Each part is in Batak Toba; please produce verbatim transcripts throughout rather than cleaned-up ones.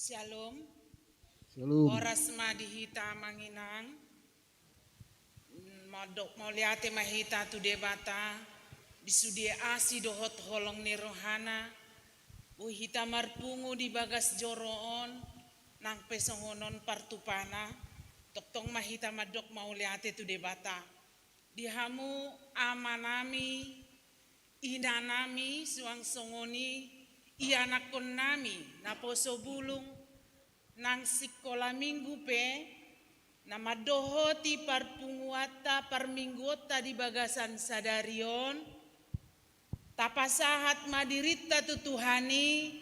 Shalom. Shalom. Horas ma di hita, Amang Inang. Mandok mauliate ma hita tu Debata di sude asi dohot holong ni rohana, boi hita marpungu di bagas joro on, nang pe songon on partupana. Tongtong ma hita mandok mauliate tu Debata. Di hamu amanami, inanami, suang songon i ianakkonnami naposo bulung, nang sikola minggu pe, na mandohoti parpunguanta, parmingguonta di bagasan sadari on, tapasahat ma dirinta tu Tuhan i,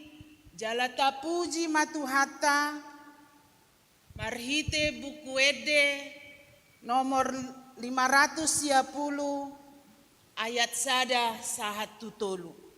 jala tapuji ma Tuhanta, marhite Buku Ende nomor lima ratus sia pulu, ayat sada sahat tu tolu.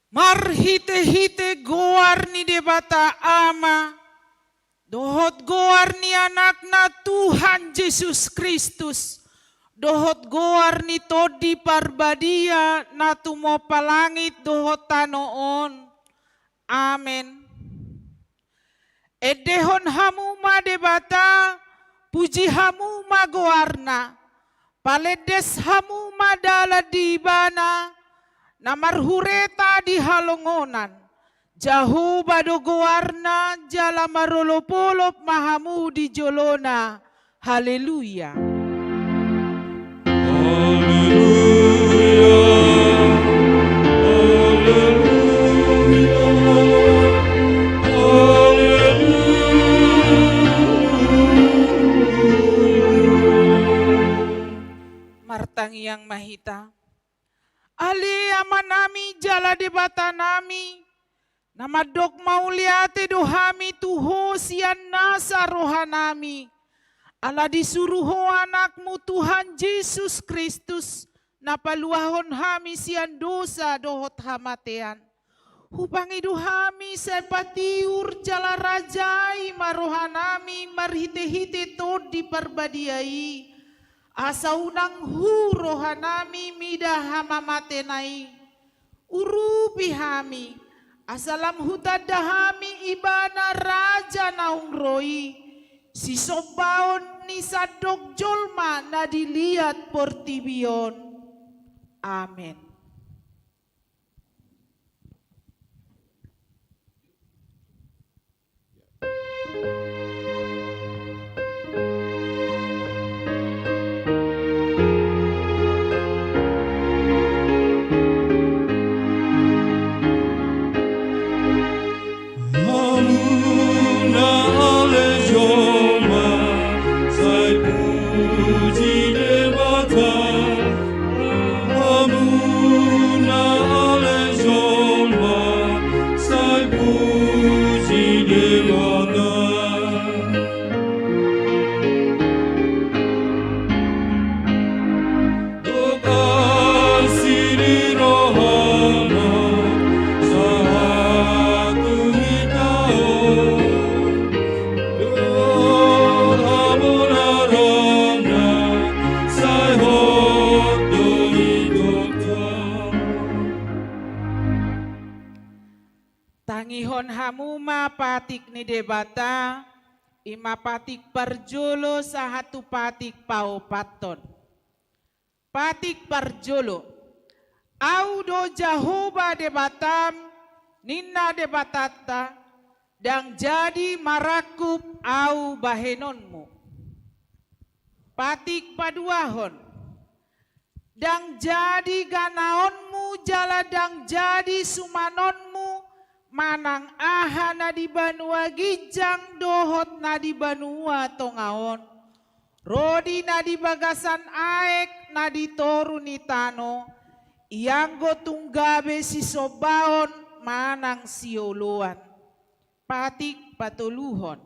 Marhitehite goar ni Debata Ama, dohot goar ni Anakna Tuhan Jesus Kristus, dohot goar ni Tondi Parbadia na tumompa langit dohot tano on. Amen. Endehon hamu ma Debata, puji hamu ma goarna, palendes hamu ma dalan di Ibana, na marhureta di halongonan. Jahowa do goarna, jala marolopolop ma hamu di jolona. Haleluya. Haleluya. Haleluya. Haleluya. Martangiang ma hita. Ale Amanami jala Debatanami, na mandok mauliate do hami tu Ho sian nasa rohanami, ala disuru Ho Anakmu Tuhan Jesus Kristus, na paluahon hami sian dosa dohot hamatean. Hupangido hami sai patiur jala rajai ma rohanami marhite-hite Tondi Parbadia i, asa unang hu rohanami mida hamamatena i. Urupi hami, asa lam hutanda hami Ibana Raja Naung Ro i, sisombaon ni sandok jolma na di liat portibi on. Amen. Hamu na ale jolma, sai puji Debata. Hamu na ale jolma, sai puji Debata. Dohot asi ni rohana, sahat tu hita on. Dohot habonaranna, sai hot do i tu hita. Tangihon hamu ma patik ni Debata, i ma patik parjolo sahat tu patik paopathon. Patik parjolo. Ahu do Jahowa Debatam, ninna Debatanta, ndang jadi marangkup Ahu bahenonmu. Patik paduahon. Ndang jadi ganaonmu jala ndang jadi sumanonmu, manang aha na di banua ginjang dohot na di banua tonga on, ro di na di bagasan aek na di toru ni tano, ianggo tung gabe sisombaon manang sioloan. Patik patoluhon.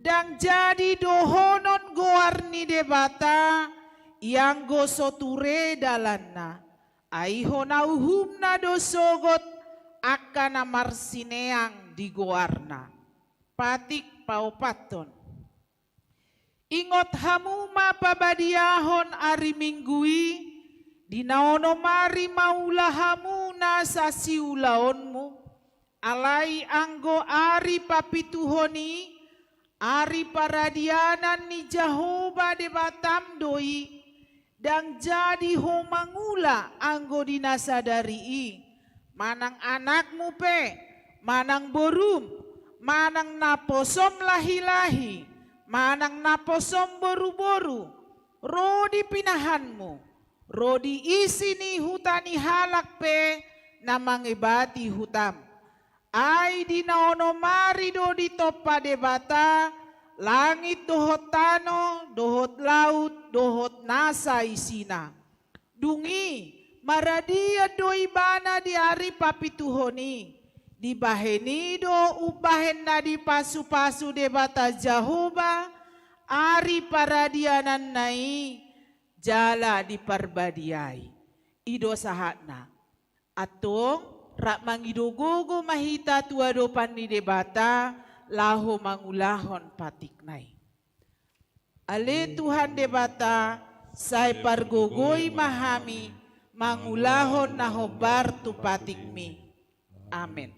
Ndang jadi dohonon goar ni Debata, ianggo so ture dalanna, ai hona uhumna do sogot angka na marsineang di goarna. Patik paopathon. Ingot hamu ma pabadiahon ari Minggu i, di na onom ari mangula hamu nasa siulaonmu, alai anggo ari papituhon i, ari paradianan ni Jahowa Debatam do i, ndang jadi ho mangula anggo di na sadari i, manang anakmu pe, manang borum, manang naposom lahi-lahi, manang naposom boru-boru, ro di pinahanmu, ro di isi ni huta ni halak pe na mangebati hutam. Ai di na onom ari do ditompa Debata langit dohot tano, dohot laut, dohot nasa isina. Dung i, maradian do ibana di ari papituhon i, dibahen i do umbahen na dipasu-pasu Debata Jahowa ari paradiananna i, jala diparbadiai. I do sahatna. Antong, rap mangido gogo ma hita tu adopan ni Debata, laho mangulahon patikna i. Ale Tuhan Debata, sai pargogoi ma hami, mangulahon na hombar tu patikmi. Amen.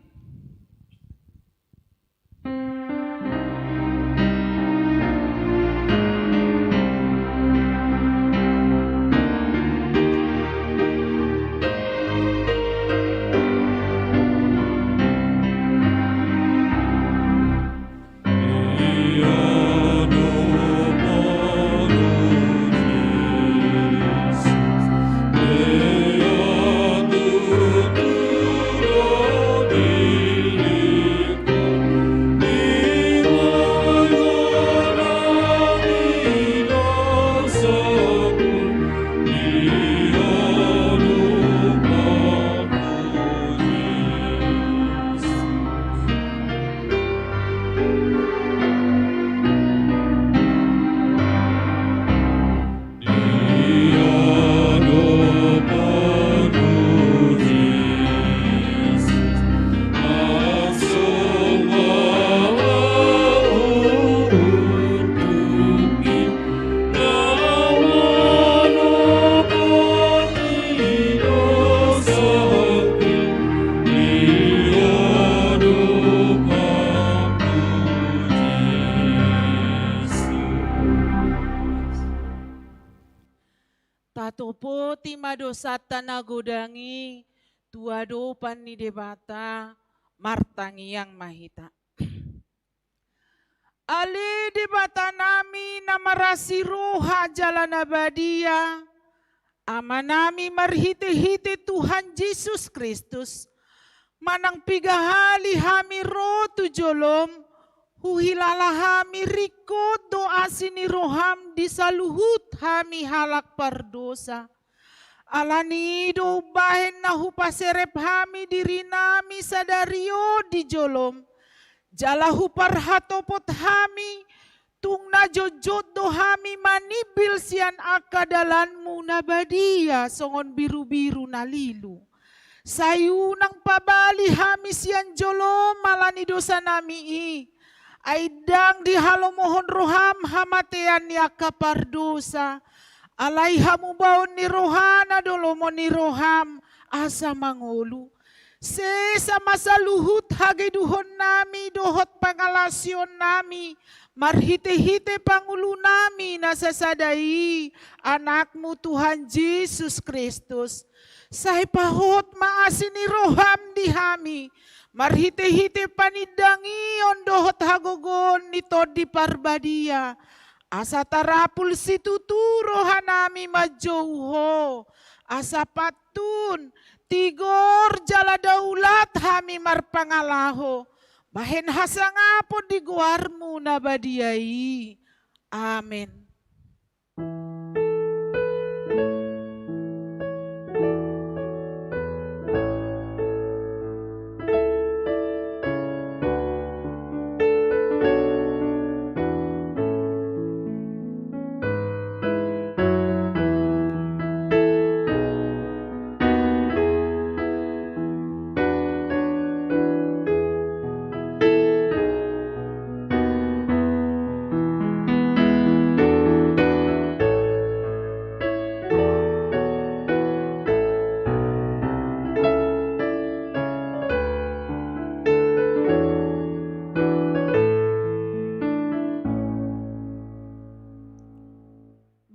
santa na godang i tu adopan ni Debata. Martangiang ma hita. Ale Debata nami na marasi roha jala na badia, Ama nami marhite-hite Tuhan Jesus Kristus, manang piga hali hami ro tu jolom, huhilala hami ringkot do asi ni roham di saluhut hami halak pardosa. Alani i do umbahen na hupaserep hami diri nami sadari on di jolom, jala huparhatopot hami, tung na jotjot do hami manimbil sian angka dalanmu na badia songon birubiru na lilu. Sai unang pabali hami sian jolom ala ni dosa nami i. Ai ndang dihalomohon roham hamatean ni angka pardosa. Alai hamubaon ni rohana do lomo ni roham asa mangolu. Sesa ma saluhut hageduhon nami dohot pangalaosion nami marhite-hite pangulu nami na sasada i, Anakmu Tuhan Jesus Kristus. Sai pahot ma asi ni roham di hami, marhite-hite panindangion dohot hagogoon ni Tondi Parbadia. Asa tarapul situtu roha nami manjou Ho, asa pantun, tigor jala daulat hami marpangalaho, bahen hasangapon di goarmu na badia i. Amen.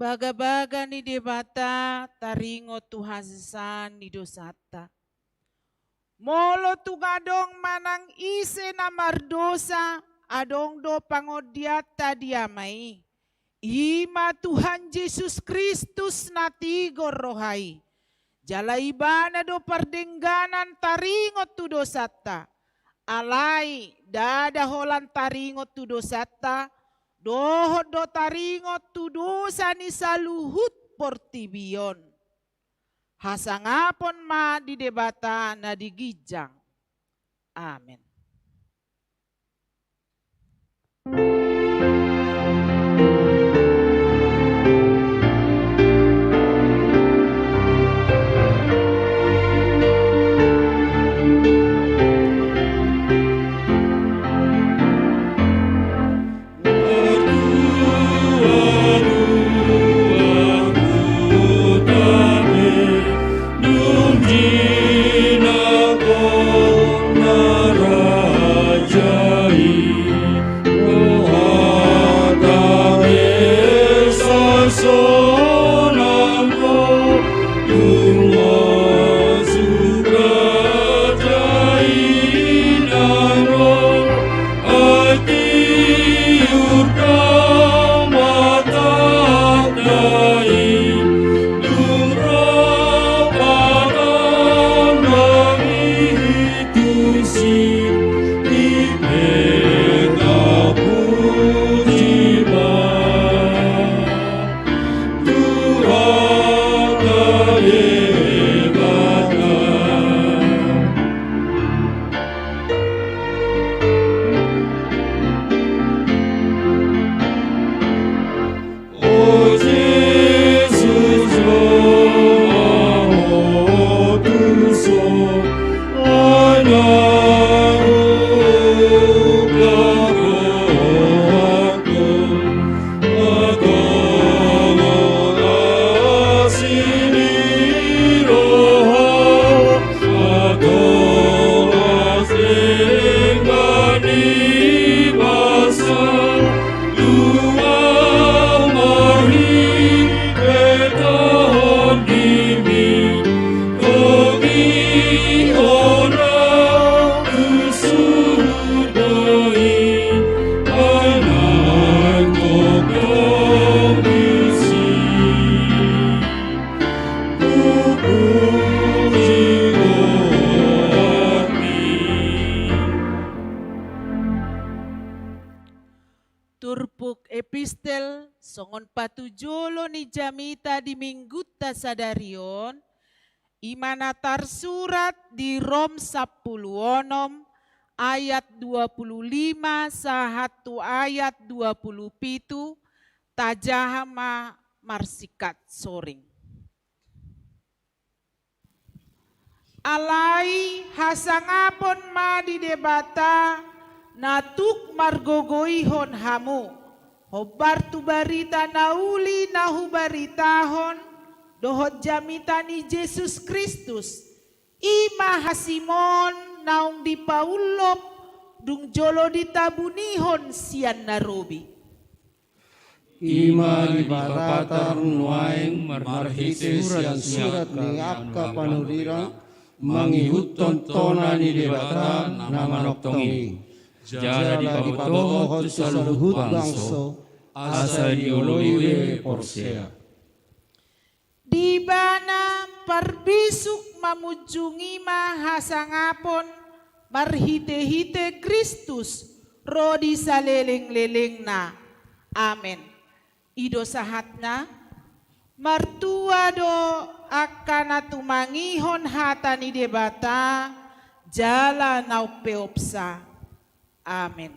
Bagabaga ni Debata, taringot tu hasesaan ni dosanta. Molo tung adong manang ise na mardosa, adong do pangondianta di Ama i. I ma Tuhan Jesus Kristus na tigor roha i. Jala Ibana do pardengganan taringot tu dosanta. Alai ndada holan taringot tu dosanta, dohot do taringot tu dosa ni saluhut portibi on. Hasangapon ma di Debata na di ginjang. Amen. Turpuk epistel songon patujolo ni jamita di minggunta sadari on, i ma na tarsurat di Rom sampulu onom ayat dua pulu lima sahat tu ayat dua pulu pitu, tajaha ma marsingkat soring. Alai hasangapon ma di Debata na tuk margogoihon hamu, hombar tu barita na uli na hubaritahon, dohot jamita ni Jesus Kristus, i ma hasimon naung dipaullop dung jolo ditabunihon sian na robi. I ma dipapatar nuaeng marhite sian surat ni angka panurirang, mangihuthon tona ni Debata na manongtong i. Jala dipabotohon tu saluhut bangso, asa dioloi be porsea. Di Ibana parbisuk mamunjungi ma hasangapon marhite-hite Kristus ro di salelenglelengna. Amen. I do sahatna. Martua do angka na tumangihon hata ni Debata jala na umpeopsa. Amen.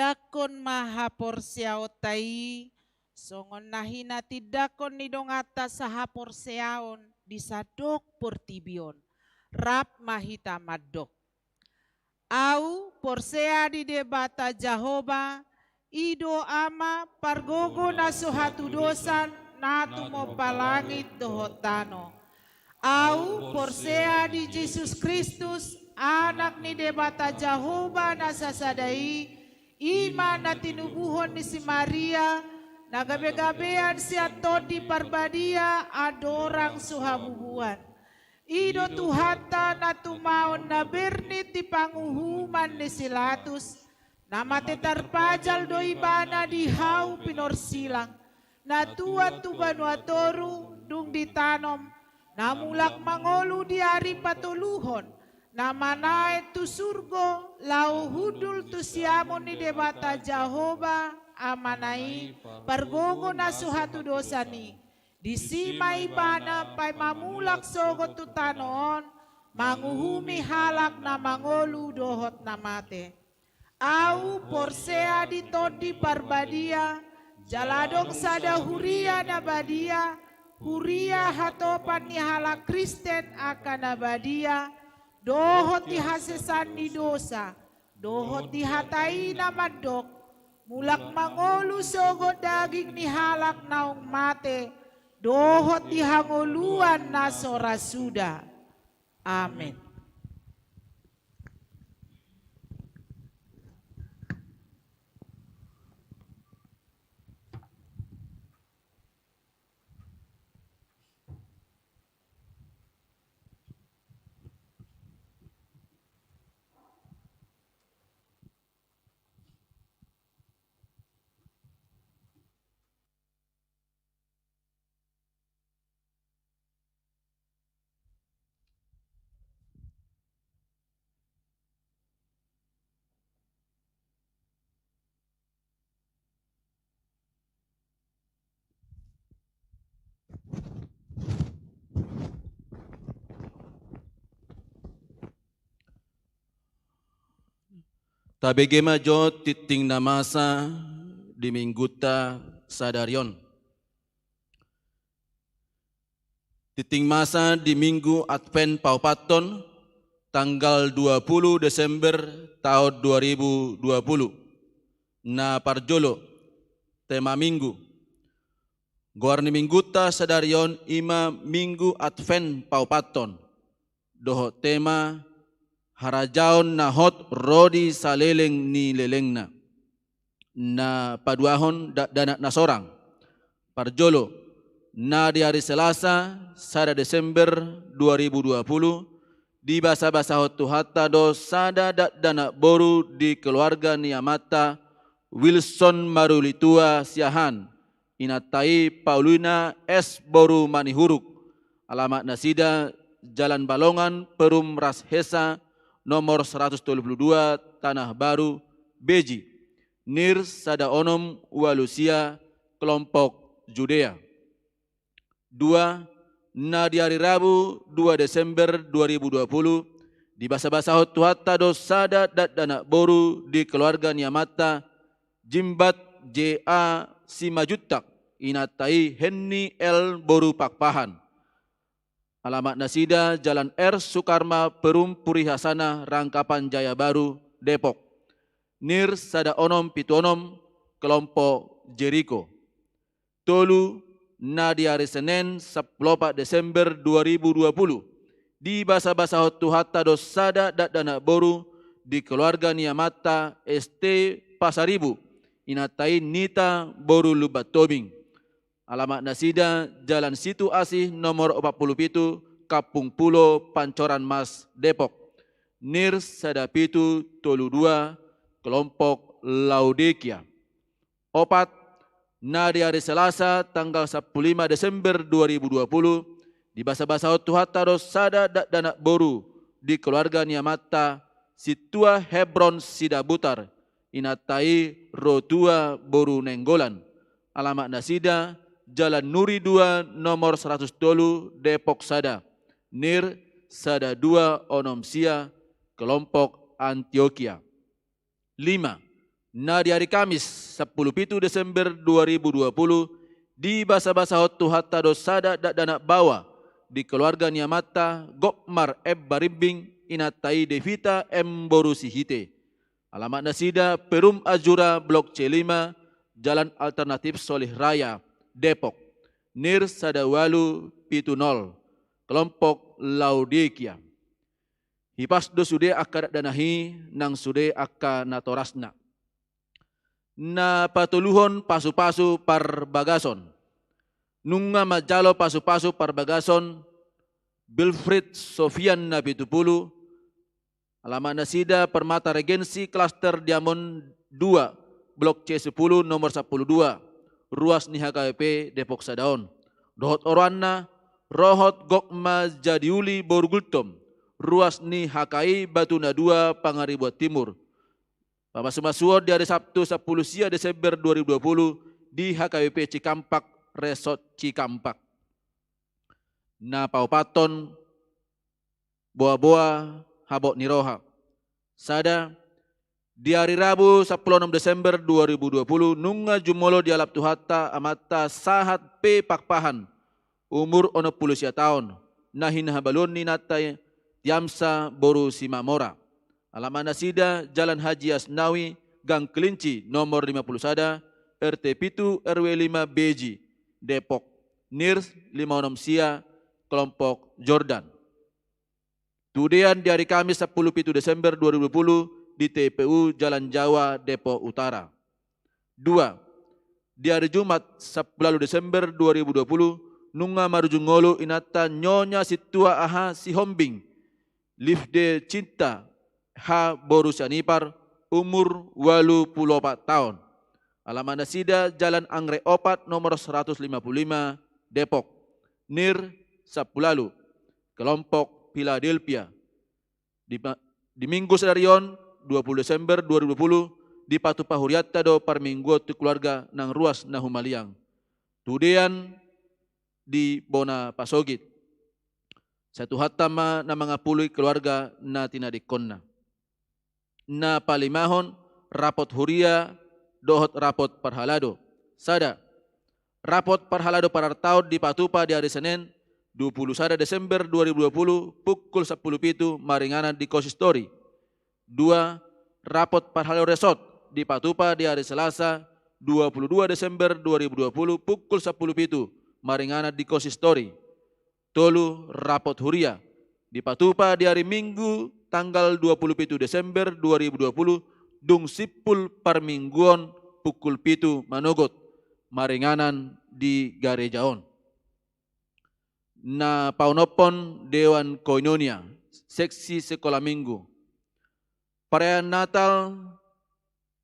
Tindangkon ma haporseaonta i, songon na hinatindangkon ni donganta sahaporseaon di sandok portibi on. Rap ma hita mandok. Ahu porsea di Debata Jahowa, i do Ama pargogo na so hatudosan, na tumompa langit dohot tano. Ahu porsea di Jesus Kristus, Anak ni Debata Jahowa na sasada i, i ma na tinubuhon ni si Maria, na gabegabean sian Tondi Parbadia andorang so habubuan. I do Tuhanta na tumaon na bernit di panguhuman ni si Latus, na mate tarpajal do Ibana di hau pinorsilang, na tuat tu banua toru, dung ditanom, na mulak mangolu di ari patoluhon, na manaek tu surgo laho hundul tu siamun ni Debata Jahowa, Amana i, pargogo na so hatudosan i. Disi ma Ibana paima mulak sogot tu tano on, manguhumi halak na mangolu dohot na mate. Ahu porsea di Tondi Parbadia, jala adong sada huria na badia, huria hatopan ni halak Kristen angka na badia, dohot di hasesaan ni dosa, dohot di hata i na mandok, mulak mangolu sogot daging ni halak naung mate, dohot di hangoluan na so ra suda. Amen. Tabege ma jo tingting na masa di Minggunta sadari on. Tingting masa di Minggu Advent paopathon, tanggal dua puluh Desember taon dua ribu dua puluh. Na parjolo, tema Minggu. Goar ni Minggunta sadari on i ma Minggu Advent paopathon, dohot tema harajaon na hot ro di saleleng ni lelengna. Na paduahon, dakdanak na sorang. Parjolo, na di ari Selasa, sada Desember dua ribu dua puluh, dibasabasahon Tuhanta do sada dakdanak boru di keluarga ni amanta Wilson Marulitua Siahaan, inanta i Paulina S boru Manihuruk, alamat nasida Jalan Balongan, Perum Ras Hesa, nomor seratus tolu puluh dua, Tanah Baru, Beji. Nir sada onom ualu sia, kelompok Judea. Dua, na di ari Rabu, dua Desember dua ribu dua puluh, dibasabasahon Tuhanta do sada dakdanak boru di keluarga ni amanta Jimbat J A Simanjuntak, inanta i Henni L boru Pakpahan. Alamat nasida Jalan R Sukarma, Perum Purihasana, Rangkapan Jaya Baru, Depok. Nir sada onom pitu onom, kelompok Jeriko. Tolu, na di ari Senen, sampulu opat Desember dua ribu dua puluh, dibasabasahon Tuhanta do sada dakdanak boru di keluarga ni amanta S T Pasaribu, inanta i Nita boru Lumbantobing. Alamat nasida Jalan Situ Asih nomor opat pulu pitu, Kampung Pulo, Pancoran Mas, Depok. Nir sada pitu tolu dua, kelompok Laodikia. Opat, na di ari Selasa tanggal sampulu lima Desember dua ribu dua puluh, dibasabasahon Tuhanta do sada dakdanak boru di keluarga ni amanta Sintua Hebron Sidabutar, inanta i Rotua boru Nainggolan. Alamat nasida Jalan Nuri dua nomor seratus tolu, Depok sada. Nir sada dua onom sia, kelompok Antiokia. Lima, Na di ari Kamis, sampulu pitu Desember dua ribu dua puluh, dibasabasahon Tuhanta do sada dakdanak baoa di keluarga ni amanta, Gokmar M Barimbing, inanta i Devita M Borusihite. Alamat nasida Perum Azura, Blok C lima, Jalan Alternatif Solih Raya, Depok. NIR sada ualu pitu nol, kelompok Laodikia. Hipas do sude angka dakdanak i nang sude angka natorasna. Na patoluhon, pasupasu parbagason. Nunga manjalo pasupasu parbagason Wilfried Sofian na pitu pulu, alamat nasida Permata Regensi, Klaster Diamond dua, Blok C sepuluh, nomor sampulu dua, ruas ni H K B P Depok Sada on. Dohot oroanna, Rohot Gokma Jadiuli boru Gultom, ruas ni H K I Batu na dua, Pangaribuan Timur. Pamasumasuon di ari Sabtu, sampulu sia Desember dua ribu dua puluh, di H K B P Cikampak, Resort Cikampak. Na paopathon, boaboa habot ni roha. Sada, di ari Rabu, sampulu onom Desember dua ribu dua puluh, nunga jumolo dialap Tuhanta amanta Sahat P Pakpahan, umur onom pulu sia taon, na hinahabaluon ni inanta i Tiamsa boru Simamora. Alamat nasida Jalan Haji Asnawi, Gang Kelinci, nomor lima pulu sada, R T pitu, R W lima, B J, Depok. NIR lima onom sia, kelompok Jordan. Tudean di ari Kamis, sampulu pitu Desember dua ribu dua puluh, di T P U Jalan Jawa, Depok Utara. Dua, di ari Jumat, sampulu ualu Desember dua ribu dua puluh, nunga marujung ngolu inanta Nyonya Sintua Aha Sihombing, Livde Cinta H boru Sianipar, umur ualu pulu opat taon. Alamat nasida Jalan Anggrek opat, nomor seratus lima puluh lima, Depok. NIR sampulu ualu, kelompok Philadelphia. Di, di Minggu sadari on, dua pulu Desember dua ribu dua puluh, dipatupa hurianta do parmingguon tu keluarga nang ruas na humaliang. Tudean di bona pasogit. Sai Tuhanta ma na mangapuli keluarga na tinadingkonna. Na palimahon, rapot huria dohot rapot parhalado. Sada, rapot parhalado parartaon dipatupa di ari Senen, dua pulu sada Desember dua ribu dua puluh, pukul sampulu pitu, maringanan di konsistori. Dua, rapot parhalado resort dipatupa di ari Selasa, dua pulu dua Desember dua ribu dua puluh, pukul sampulu pitu, maringanan di konsistori. Tolu, rapot huria dipatupa di ari Minggu, tanggal dua pulu pitu Desember dua ribu dua puluh, dung simpul parmingguon, pukul pitu manogot, maringanan di gareja on. Na paonomhon, Dewan Koinonia, seksi sekolah minggu. Perayaan Natal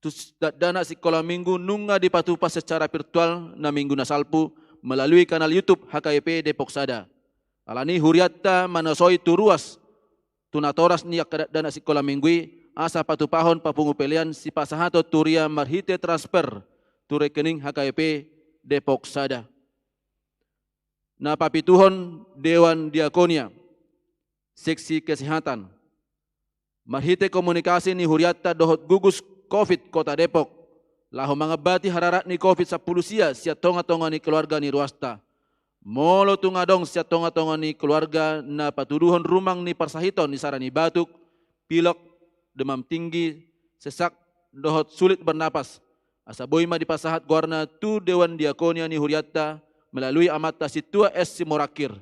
tu s-, dakdanak sikola minggu nunga dipatupa secara virtual na minggu na salpu melalui kanal YouTube H K B P Depok Sada. Alani i hurianta manosoi tu ruas tu natoras ni angka dakdanak sikola minggu i, asa patupahon papungu pelean sipasahaton tu huria marhite transfer tu rekening H K B P Depok Sada. Na papituhon, Dewan Diakonia, seksi kesehatan. Marhite komunikasi ni hurianta dohot gugus covid Kota Depok, laho mangambati hararat ni covid sampulu sia sian tongatonga ni keluarga ni ruasta. Molo tung adong sian tongatonga ni keluarga na patuduhon rumang ni parsahiton ni sara ni batuk, pilek, demam tinggi, sesak, dohot sulit bernapas, asa boi ma dipasahat goarna tu Dewan Diakonia ni hurianta melalui amanta Sintua S Simorangkir,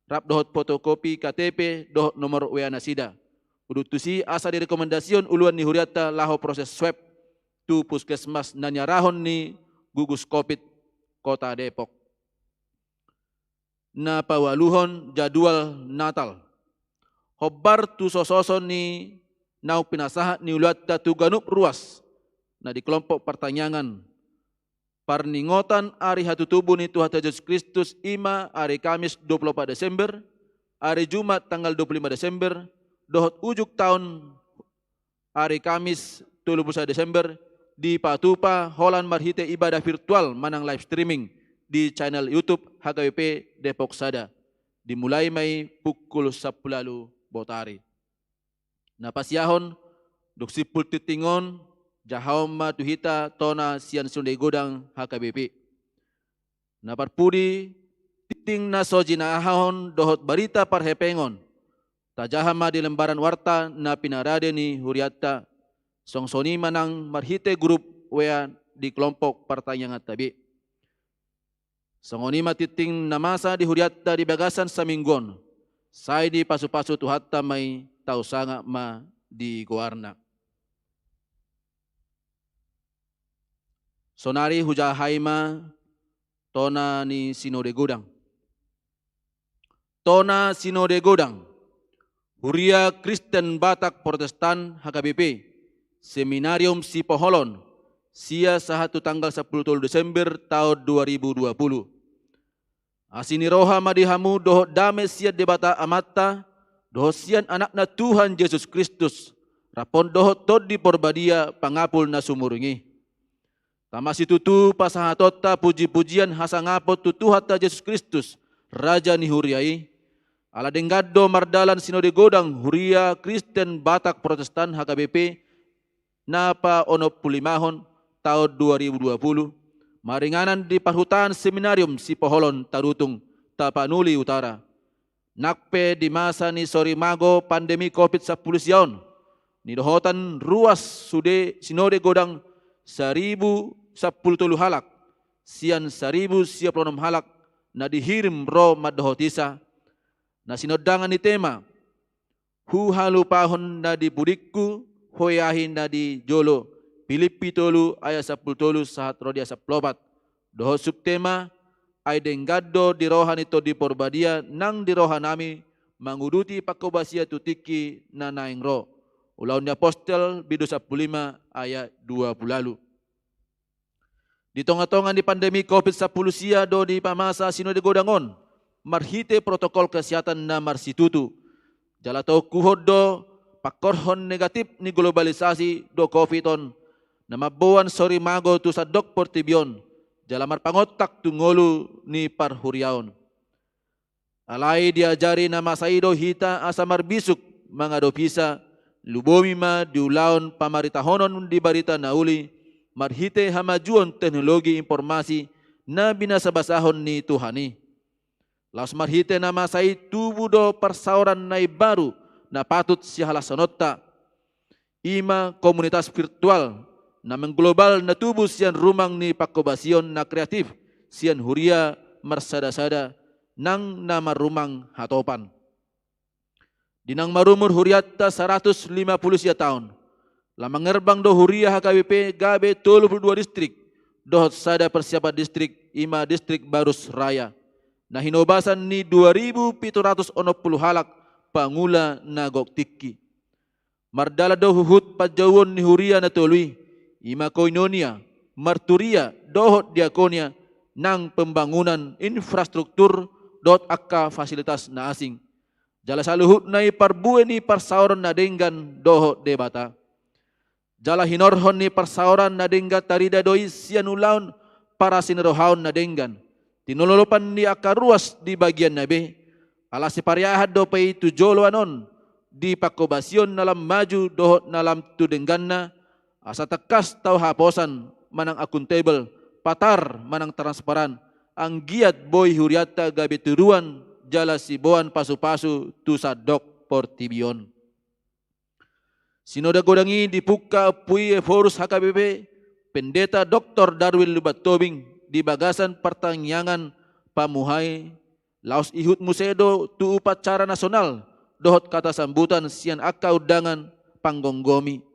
rap dohot fotokopi K T P dohot nomor W A nasida. Udut tusi asa direkomendasihon uluan ni hurianta laho proses swab tu puskesmas na niarahon ni gugus covid Kota Depok. Na paualuhon, jadwal Natal. Hombar tu sososon ni naung pinasahat ni uluanta tu ganup ruas na di kelompok partangiangan, parningotan ari hatutubu ni Tuhanta Jesus Kristus i ma ari Kamis dua pulu opat Desember, ari Jumat tanggal dua pulu lima Desember, dohot ujung taon ari Kamis tolu pulu sada Desember, dipatupa holan marhite ibadah virtual manang live streaming di channel YouTube H K B P Depok Sada. Dimulai ma i pukul sampulu ualu botari. Na pasiahon, dung simpul tingting on, Jahaon ma tu hita tona sian Sinode Godang H K B P. Na parpudi, tingting na so jinahahon dohot barita parhepengon, tajaha ma di lembaran warta na pinarade ni hurianta, songon i ma nang marhite grup W A di kelompok partangianganta be. Songon i ma tingting na masa di hurianta di bagasan saminggu on, sai dipasupasu Tuhanta ma i, tausangap ma di goarna. Saonari hujahahai ma tona ni Sinode Godang. Tona Sinode Godang, Huria Kristen Batak Protestan H K B P, Seminarium Sipoholon, sia sahat tu tanggal sampulu tolu Desember taon dua ribu dua puluh. Asi ni roha ma di hamu dohot dame sian Debata Amanta, dohot sian Anakna Tuhan Jesus Kristus, rap dohot Tondi Porbadia pangapul na sumurung i. Tama situtu pasahatonta pujipujian hasangapon tu Tuhanta Jesus Kristus, Raja ni huria i. Ala denggan do mardalan Sinode Godang Huria Kristen Batak Protestan H K B P na paonompulimahon taon dua ribu dua puluh, maringanan di parhutaan Seminarium Sipoholon Tarutung, Tapanuli Utara. Nang pe di masa ni sorimago pandemi covid sampulu sia on, nidohotan ruas sude Sinode Godang saribu sampulu tolu halak, sian saribu sia pulu onom halak na dihirim ro mandohotisa, na sinondangan ni tema, Huhalupahon na di pudingku, hueahi na di jolo, Pilippi tolu ayat sampulu tolu sahat ro di ayat sampulu opat. Dohot subtema, Ai denggan do di roha ni Tondi Porbadia nang di rohanami manguduti pangkobasian tu tingki na naeng ro. Ulaon ni Apostel, bindu sampulu lima ayat dua puluh ualu. Di tongatonga ni pandemi covid sampulu sia do dipamasa Sinode Godang on marhite protokol kesehatan na marsitutu. Jala tongkuhon do pangkorhon negatif ni globalisasi do covid on, na mamboan sorimago tu sandok portibi on, jala marpangontak tu ngolu ni parhuriaon. Alai diajari na masa i do hita asa marbisuk mangadopisa, lumobi ma di ulaon pamaritahonon di barita na uli, marhite hamajuon teknologi informasi na binasabasahon ni Tuhan i. Laos marhite na masa i tubu do parsaoran na imbaru na patut sihalashononta. I ma komunitas virtual na mengglobal na tubu sian rumang ni pangkobasion na kreatif, sian huria marsadasada nang na marrumang hatopan. Di naung marumur hurianta saratus lima pulu sia taon, lam mangerbang do huria H K B P gabe tolu pulu dua distrik, dohot sada persiapan distrik, i ma distrik Barus Raya, na hinobasan ni dua ribu pitu ratus onom pulu halak pangula na gok tingki. Mardalan do huhut panjouon ni huria na tolu i, i ma koinonia, marturia, dohot diakonia, nang pembangunan infrastruktur, dohot angka fasilitas na asing. Jala saluhutna i parbue ni parsaoran na denggan dohot Debata. Jala hinorhon ni parsaoran na denggan tarida do i sian ulaon parasirohaon na denggan, tinolopan ni angka ruas di bagianna be, ala sipariahan dope i tu joloan on, di pangkobasion na lam maju dohot na lam tu dengganna, asa tangkas tau haposan manang akuntabel, patar manang transparan, anggiat boi hurianta gabe tuduran jala siboan pasupasu tu sandok portibi on. Sinode Godang i dipungka Ompu i Ephorus H K B P, Pendeta Doktor Darwin Lumban Tobing, di bagasan partangiangan pamuhai, laos ihut muse do tu upacara nasional dohot kata sambutan sian angka undangan panggomgomi.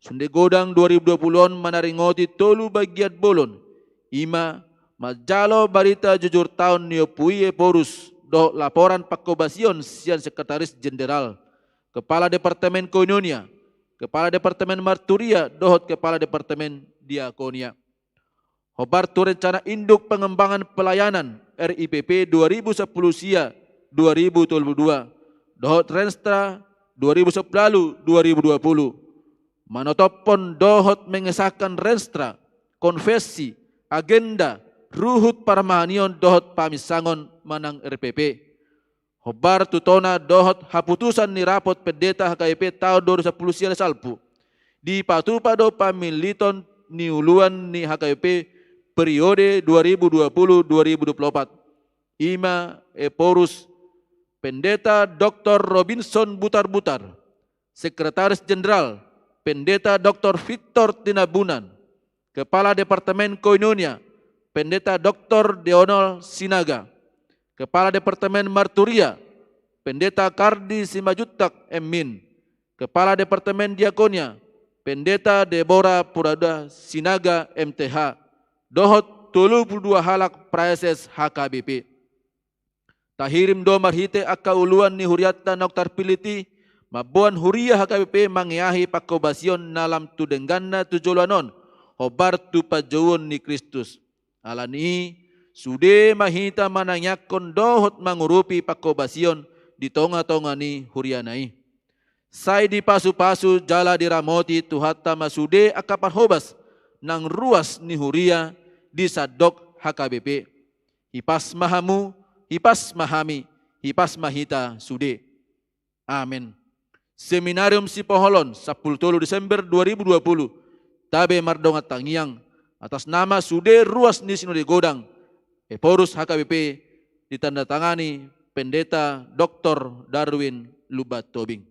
Sinode Godang dua ribu dua puluh on manaringoti tolu bagian bolon, i ma manjalo barita jujur taon ni Ompu i Ephorus dohot laporan pangkobasion sian Sekretaris Jenderal, Kepala Departemen Koinonia, Kepala Departemen Marturia dohot Kepala Departemen Diakonia. Hombar tu rencana induk pengembangan pelayanan R I P P dua ribu sampulu sia dua ribu tolu pulu dua, dohot Renstra dua ribu sampulu ualu dua ribu dua puluh. Manotophon dohot mengesahkan Renstra, konvensi, agenda, ruhut parmahanion dohot paminsangon manang R P P. Hombar tu tona dohot haputusan ni rapot pendeta H K B P taon dua ribu sampulu sia na salpu. Dipatupa do pamilliton ni uluan ni H K B P periode dua ribu dua puluh dua ribu dua puluh opat. I ma Ephorus Pendeta Doktor Robinson Butarbutar, Sekretaris Jenderal Pendeta Doktor Victor Tinambunan, Kepala Departemen Koinonia Pendeta Doktor Deonol Sinaga, Kepala Departemen Marturia Pendeta Kardi Simanjuntak M Min, Kepala Departemen Diakonia Pendeta Debora Purada Sinaga M T H, dohot tolu pulu dua halak praeses H K B P. Tahirim do marhite angka uluan ni hurianta naung tarpillit i, mamboan huria H K B P mangeahi pangkobasion na lam tu dengganna tu joloan on, hombar tu panjouon ni Kristus. Ala ni i, sude ma hita manangiangkon dohot mangurupi pangkobasion di tonga-tonga ni huriana i. Sai dipasupasu jala diramoti Tuhanta ma sude angka parhobas nang ruas ni huria di sandok H K B P. Hipas ma hamu, hipas ma hami, hipas ma hita sude. Amen. Seminarium Sipoholon, sampulu tolu Desember dua ribu dua puluh. Tabe mardongan tangiang atas nama sude ruas ni Sinode Godang, Ephorus H K B P, ditandatangani Pendeta Doktor Darwin Lumban Tobing.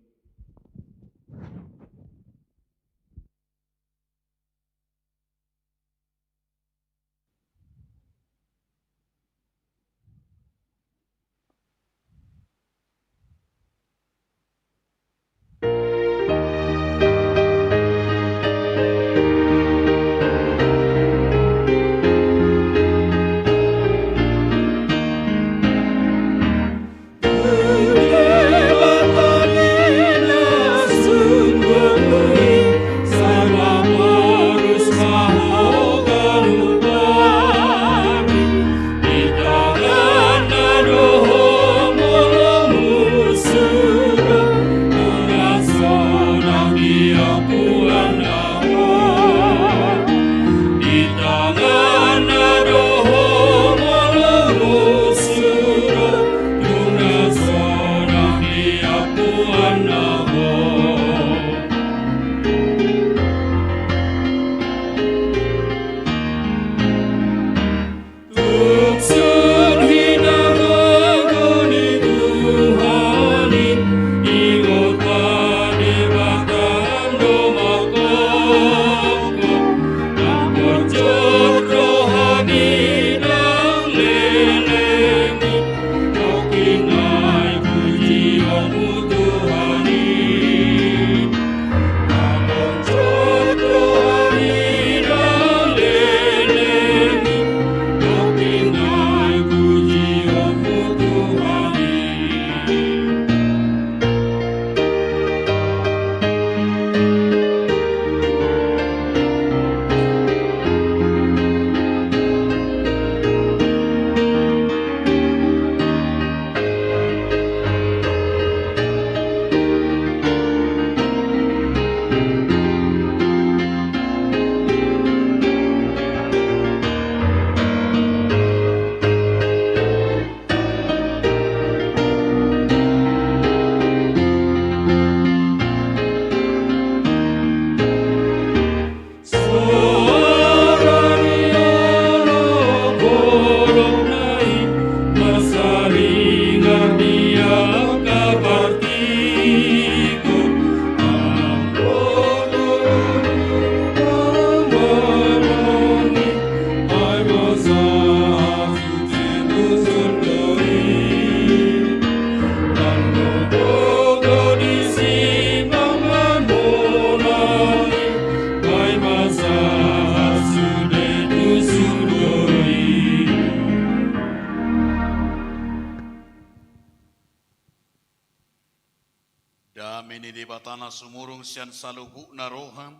Dame ni Debata na sumurung sian saluhutna roha,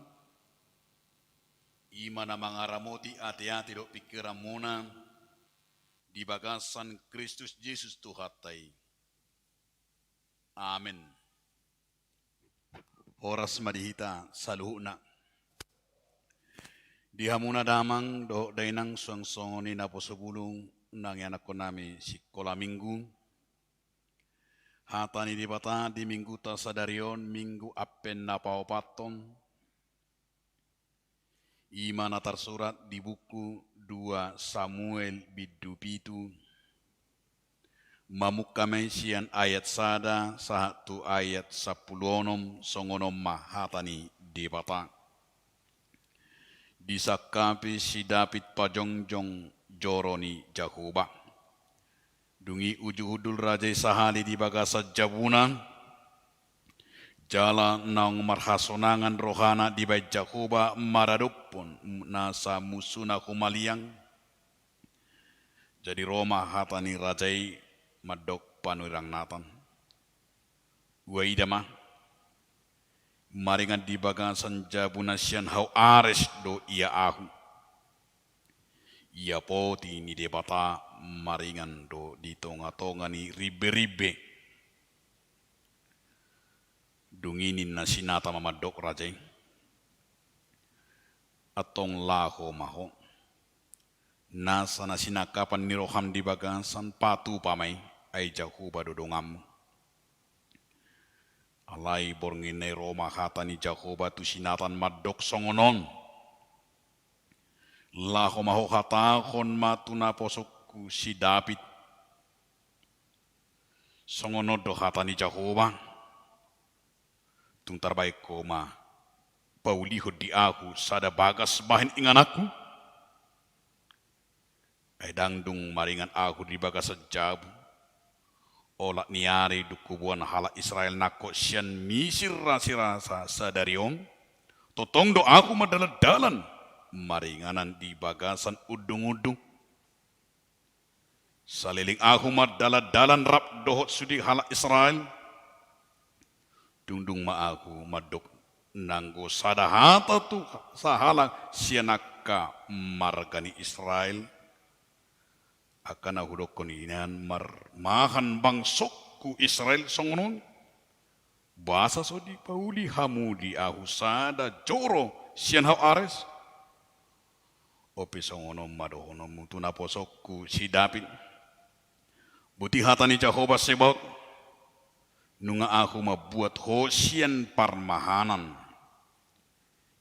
i ma na mangaramoti ateate dohot pingkiranmuna di bagasan Kristus Jesus Tuhanta i. Amen. Horas ma di hita saluhutna. Di hamuna damang dohot dainang, suang songon i naposobulung na ianakhon nami sikola minggu. Hata ni Debata di mingguta sadari on, Minggu Advent na paopathon, I ma na tarsurat di buku dua Samuel bindu pitu, mamungka ma i sian ayat sada sahat tu ayat sampulu onom. Songon on ma hata ni Debata. Disangkapi si David pajongjong joro ni Jahowa. Dung i uju hundul raja i sahali di bagasan jabuna, jala naung marhasonangan rohana dibahen Jahowa maradophon nasa musuna humaliang. Jadi ro ma hata ni raja i mandok panurirang Natan: Huaida ma, maringan di bagasan jabuna sian hau ares do ia ahu. Ia poti ni Debata maringan do di tongatonga ni rimberimbe. Dung i ninna si Natan ma mandok raja i: Antong laho ma ho. Nasa na sinangkapan ni roham di bagasan patupa ma i, ai Jahowa do donganmu. Alai borngin na i ro ma hata ni Jahowa tu si Natan mandok songon on: Laho ma ho, hatahon ma tu naposongku si David: Songon on do hata ni Jahowa: Tung tarbahen ho ma paulihon di ahu sada bagas bahen ingananku? Ai ndang dung maringan ahu di bagasan jabu, olat ni ari dung huboan halak Israel nangkok sian Misir rasirasa sadari on? Tongtong do ahu mardalandalan maringanan di bagasan undungundung. Saleleng ahu mardalandalan rap dohot sude halak Israel. Dung dung ma ahu mandok nanggo sada hata tu sahalak sian angka marga ni Israel, angka na hudokkon i nian marmahan bangsongku Israel songon on: Boasa so dipauli hamu di ahu sada joro sian hau ares? On pe songon on ma dohononmu tu naposongku si David: Boti hata ni Jahowa Sebaot: Nunga ahu mambuat ho sian parmahanan,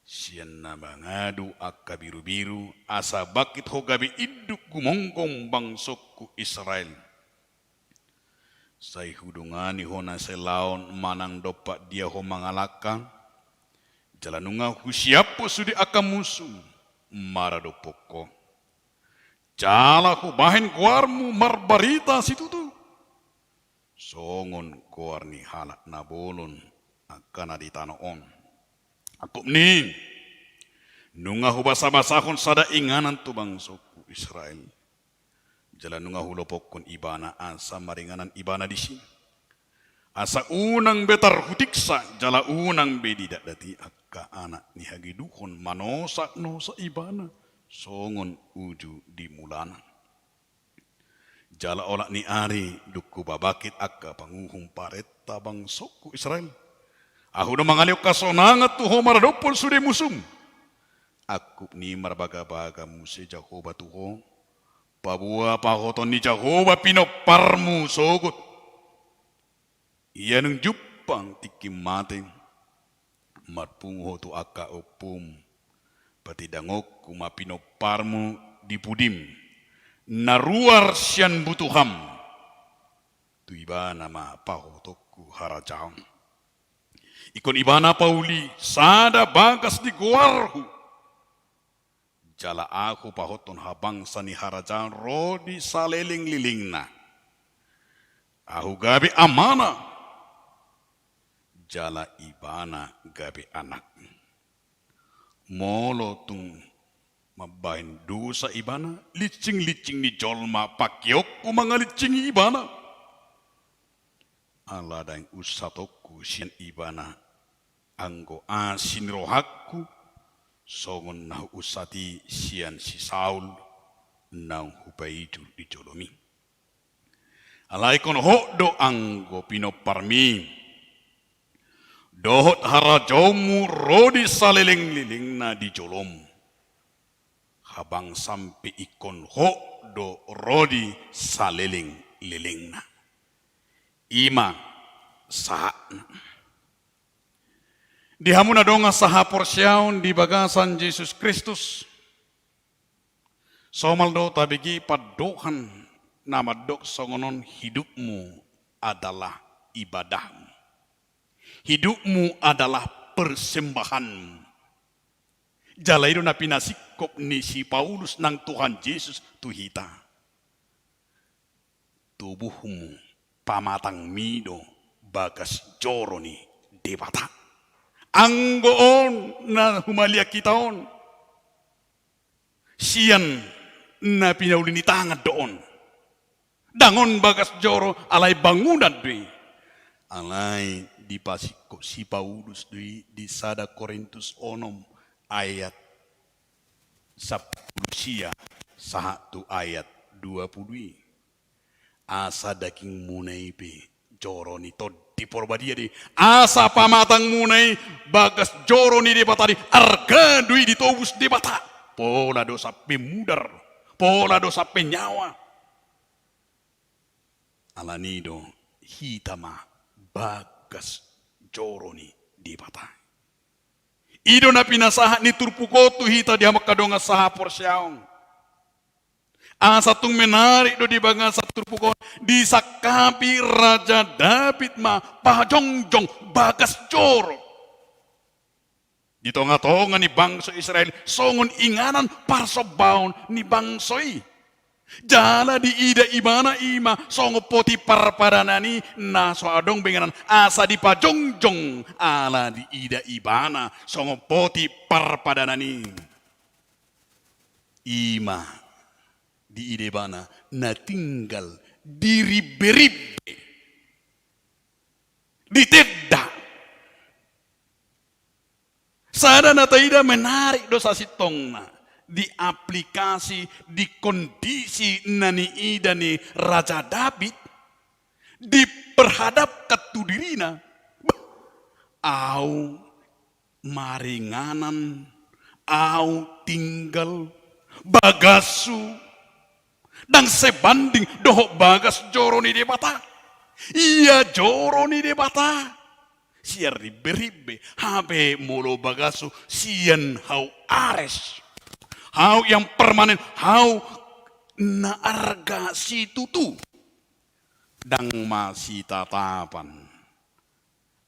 sian na mangadu angka birubiru, asa bangkit ho gabe induk gumonggom bangsongku Israel. Sai hudongani ho na sai laon manang dompak dia ho mangalangka, jala nunga husiaphon sude angka musu maradophon ho. Jala hubahen goarmu marbarita situtu, songon goar ni halak na bolon angka na di tano on. Angkup ni, nunga hubasabasahon sada inganan tu bangsongku Israel. Jala nunga hulopokkon ibana asa maringanan ibana disi. Asa unang be tarhutiksa, jala unang be didatdati angka anak ni hageduhon manosaknosak ibana songon uju di mulana. Jala olat ni ari dung hubabangkit angka panguhum parenta bangsongku Israel, ahu do mangalehon hasonangan tu ho maradophon sude musum. Angkup ni, marbagabaga muse Jahowa tu ho, paboa pahoton ni Jahowa pinomparmu sogot. Ia nunga jumpang tingkim mate, marpungu ho tu angka ompum, patindangonku ma pinomparmu di pudim, na ruar sian butuham. Tu ibana ma pahotonku harajaon. Ingkon ibana pauli sada bagas di goarhu. Jala ahu pahothon habangsa ni harajaon ro di salelenglelengna. Ahu gabe amana, jala ibana gabe anak. Molo tung mambahen dosa ibana, lincing-lincing ni jolma pangkeonku mangalincingi ibana. Ala ndang unsatonku sian ibana anggo asi ni rohangku, songon na huunsat i sian si Saul naung hupaijul di jolomi. Alai ingkon hot do anggo pinomparmi dohot harajaonmu ro di salelenglelengna di jolom. Habangsam pe ingkon hot do ro di salelenglelengna. I ma sahatna. Di hamu na dongan sahaporseaon di bagasan Jesus Kristus, somal do tabege pandohan na mandok songon on: hidupmu adalah ibadahmu. Hidupmu adalah persembahanmu. Jala i do na pinasingkop ni si Paulus nang Tuhan Jesus tu hita. Tubuhmu pamatangmi do bagas joro ni Debata. Anggo on na humaliang hita on, sian na pinauli ni tangan do on. Ndang on bagas joro, alai bangunan do i. Alai dipasingkop si Paulus do i di sada Korintus onom ayat sampulu sia sahat tu ayat dua pulu i. Asa dagingmuna i pe joro ni Tondi Porbadia do i. Asa pamatangmuna i bagas joro ni Debata do i, arga do i ditobus Debata. Pola do sampe mudar, pola do sampe nyawa. Alani do hita ma bagas joro ni Debata. I do na pinasahat ni turpuk on tu hita di hamu angka dongan sahaporseaon. Asa tung menarik do di bagasan turpuk on disangkapi Raja Daud ma pajongjong bagas joro. Di tongatonga ni bangso Israel songon inganan parsombaon ni bangso i. Jala diida ibana i ma songon poti parpadanan i na so adong be inganan, asa dipajongjong ala diida ibana songon poti parpadanan i. I ma diida ibana na tinggal di ribberibbe, di tenda. Sada na taida menarik do sasintongna di aplikasi, di kondisi na niida ni Raja Daud, diperhadapkan tu dirina. Bah, au maringanan, au tinggal, bagashu ndang sebanding dohot bagas joro ni Debata. Ia joro ni Debata sian ribberibbe, hape molo bagashu sian hau ares, hau yang permanen, hau na arga situtu. Ndang masitatapan.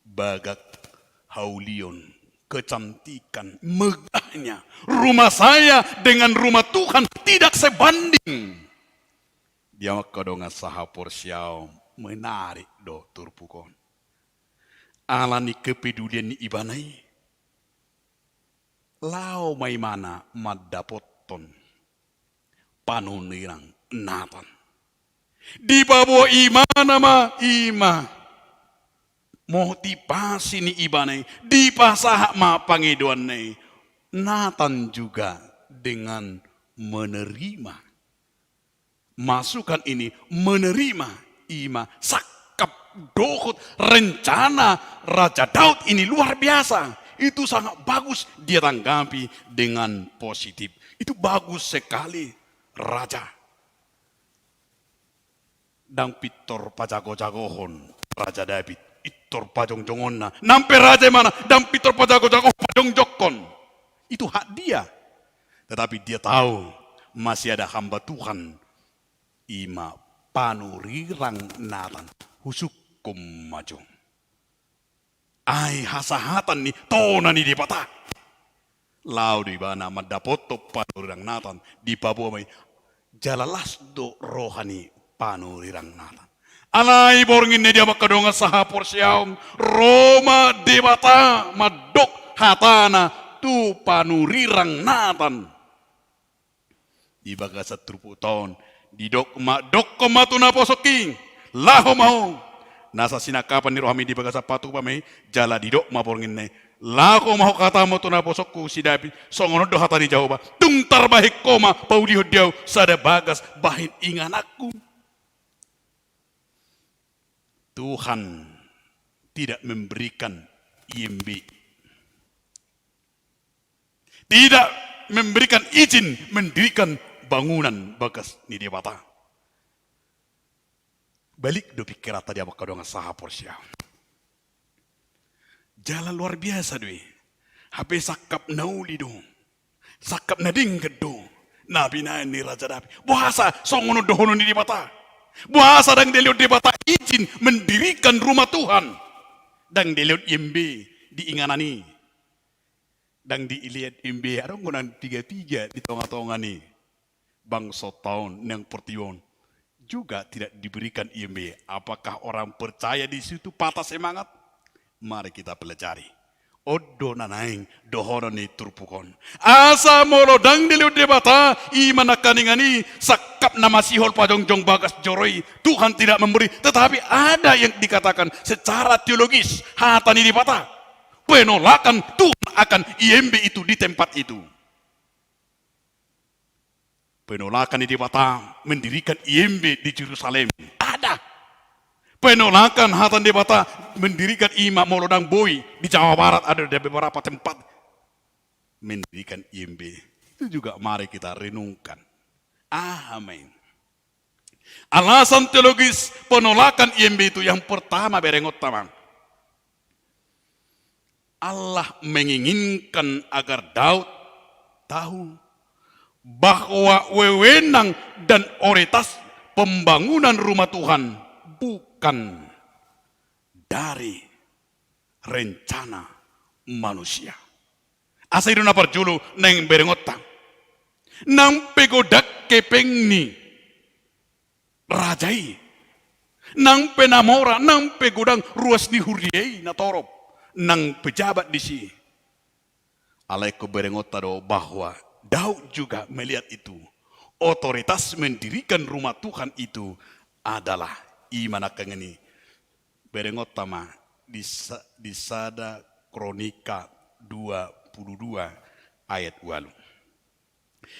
Bagak, haulion, kecantikan, megahnya rumah saya dengan rumah Tuhan tidak sebanding. Di hamu angka dongan sahaporseaon, menarik do turpuk on. Ala ni kepedulian ni ibana i, laho ma ibana mandapothon panurirang Natan. Dipaboa ibana ma i ma motivasi ni ibana i, dipasahat ma pangidoanna i. Natan juga dengan menerima masukan ini, menerima i ma sangkap dohot rencana Raja Daud ini luar biasa. Itu sangat bagus dia tanggapi dengan positif. Itu bagus sekali, Raja. Ndang pintor pajagojagohon Raja Daud, pintor pajongjongonna. Nang pe raja ibana, ndang pintor pajagojagohon, pajongjongkon. Itu hak dia. Tetapi dia tahu masih ada hamba Tuhan, i ma panurirang Natan, husungkun ma jo. Ai hasahatan ni tona ni Debata. Laho do ibana mandapothon panurirang Natan, dipaboa ma i. Jala las do roha ni panurirang Natan. Alai borngin na i, di hamu angka dongan sahaporseaon, ro ma Debata mandok hatana tu panurirang Natan. Di bagasan turpukta on, didok ma, dokkon ma tu naposongki, laho ma ho. Nasa sinangkapan ni rohami di bagasan patupa ma i, jala didok ma borngin na i, laho ma ho, kataho ma tu naposongku si Daud, songon on do hata ni Jahowa, tung tarbahen ho ma paulihon di ahu sada bagas bahen ingananku. Tuhan tidak memberikan I M B, tidak memberikan izin mendirikan bangunan bagas ni Debata. Balik do pingkiranta, di hamu angka dongan sahaporseaon. Jala luar biasa do i. Hape sangkap na uli do. Sangkap na denggan do na binahen ni Raja Daud. Boasa songon on dohonon ni Debata? Boasa ndang dilehon Debata izin mendirikan rumah Tuhan? Ndang dilehon i eme di inganan i. Ndang dilehon i eme, adong do na piga-piga di tonga-tonga ni bangsonta on, nang portibi on. Juga tidak diberikan i eme. Apakah orang percaya di situ patah semangat? Mari kita pelajari. On do na naeng dohonon ni turpuk on. Asa molo ndang dilehon Debata i ma nangkaningan i, sangkap na masihol pajongjong bagas joro i, Tuhan tidak memberi. Tetapi ada yang dikatakan secara teologis, hata ni Debata, penolakan Tuhan akan i eme itu di tempat itu. Penolakan ni Debata mendirikan i eme di Jerusalem. Ada. Penolakan hata ni Debata mendirikan i ma molo ndang boi di Jawa Barat, ada di beberapa tempat. Mendirikan i eme. Itu juga mari kita renungkan. Amin. Alasan teologis penolakan i eme itu yang pertama, berengonta ma. Allah menginginkan agar Daud tahu bahwa wewenang dan otoritas pembangunan rumah Tuhan bukan dari rencana manusia. Asa i do na parjolo naeng berengonta. Nang pe godang hepeng ni raja i, nang pe na mora, nang pe godang ruas ni huria i na torop, nang pejabat disi. Alai ingkon berengonta do bahwa Daud juga melihat itu. Otoritas mendirikan rumah Tuhan itu adalah i ma nangkaningan i. Berengonta ma di sa-, di sada Kronika dua puluh dua ayat ualu.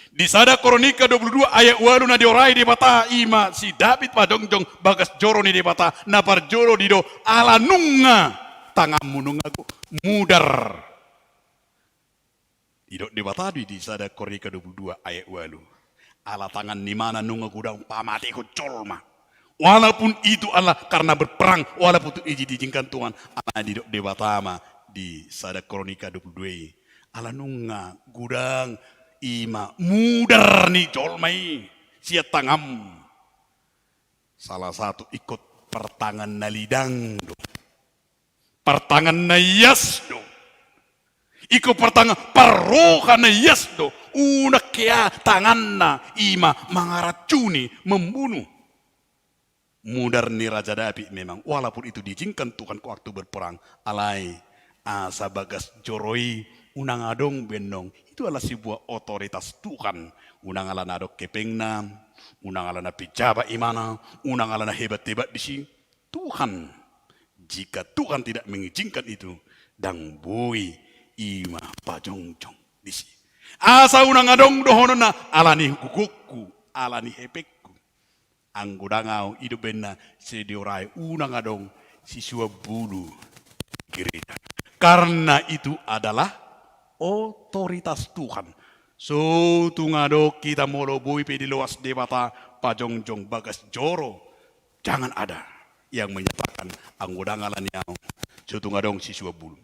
Di sada Kronika dua puluh dua ayat ualu na diorai Debata i ma si Daud pajongjong bagas joro ni Debata, na parjolo didok, ala nunga tanganmu nunga go-, mudar. Didok Debata do i di sada Kronika dua puluh dua ayat ualu. Ala tangan ni imana nunga godang pamatehon jolma. Walaupun itu adalah karena berperang, walaupun itu diizinkan Tuhan, ala didok Debata ma di sada Kronika dua puluh dua i. Ala nunga godang i ma mudar ni jolma i sian tanganmu. Salah satu ingkon partangan na lidang do. Partangan na ias do. Ingkon partangan, parroha na ias do. Unang hea tanganna i ma mangaracuni, membunuh. Mudar ni Raja Daud memang, walaupun itu diizinkan Tuhan waktu berperang, alai asa bagas joro i unang adong be annon. Itu adalah sebuah otoritas Tuhan. Unang ala na adong hepengna, unang ala na pejabat imana, unang ala na hebat-hebat disi. Tuhan, jika Tuhan tidak mengizinkan itu, ndang boi i ma pajongjong disi. Asa unang adong dohononna ala ni gogonku, ala ni hepengku. Anggo ndang au, i do baenna sai diorai, unang adong sisuan bulu gereja. Karena itu adalah otoritas Tuhan. So tung adong hita molo boi pe diloas Debata pajongjong bagas joro. Jangan ada yang menyatakan anggo ndang ala ni au, so tung adong sisuan bulu.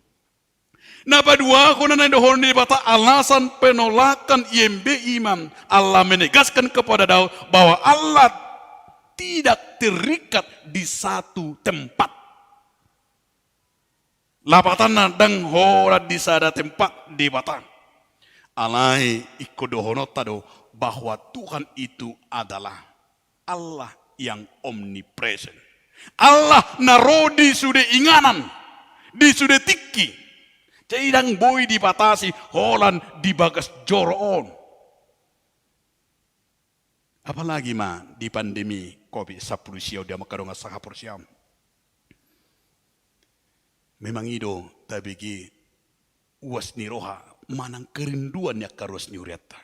Na paduahon na naeng dohonon ni Debata alasan penolakan I M B I ma, Allah menegaskan kepada Daud bahwa Allah tidak terikat di satu tempat. Lapatanna ndang holan di sada tempat Debata. Alai ingkon dohononta do bahwa Tuhan itu adalah Allah yang omnipresent. Allah na ro di sude inganan, di sude tingki. Jadi ndang boi dibatasi holan di bagas joro on. Apalagi ma di pandemi covid sampulu sia on di amang hamu dongan sahaporseaon. Memang i do tabege uas ni roha manang kerinduan ni angka ruas ni hurianta.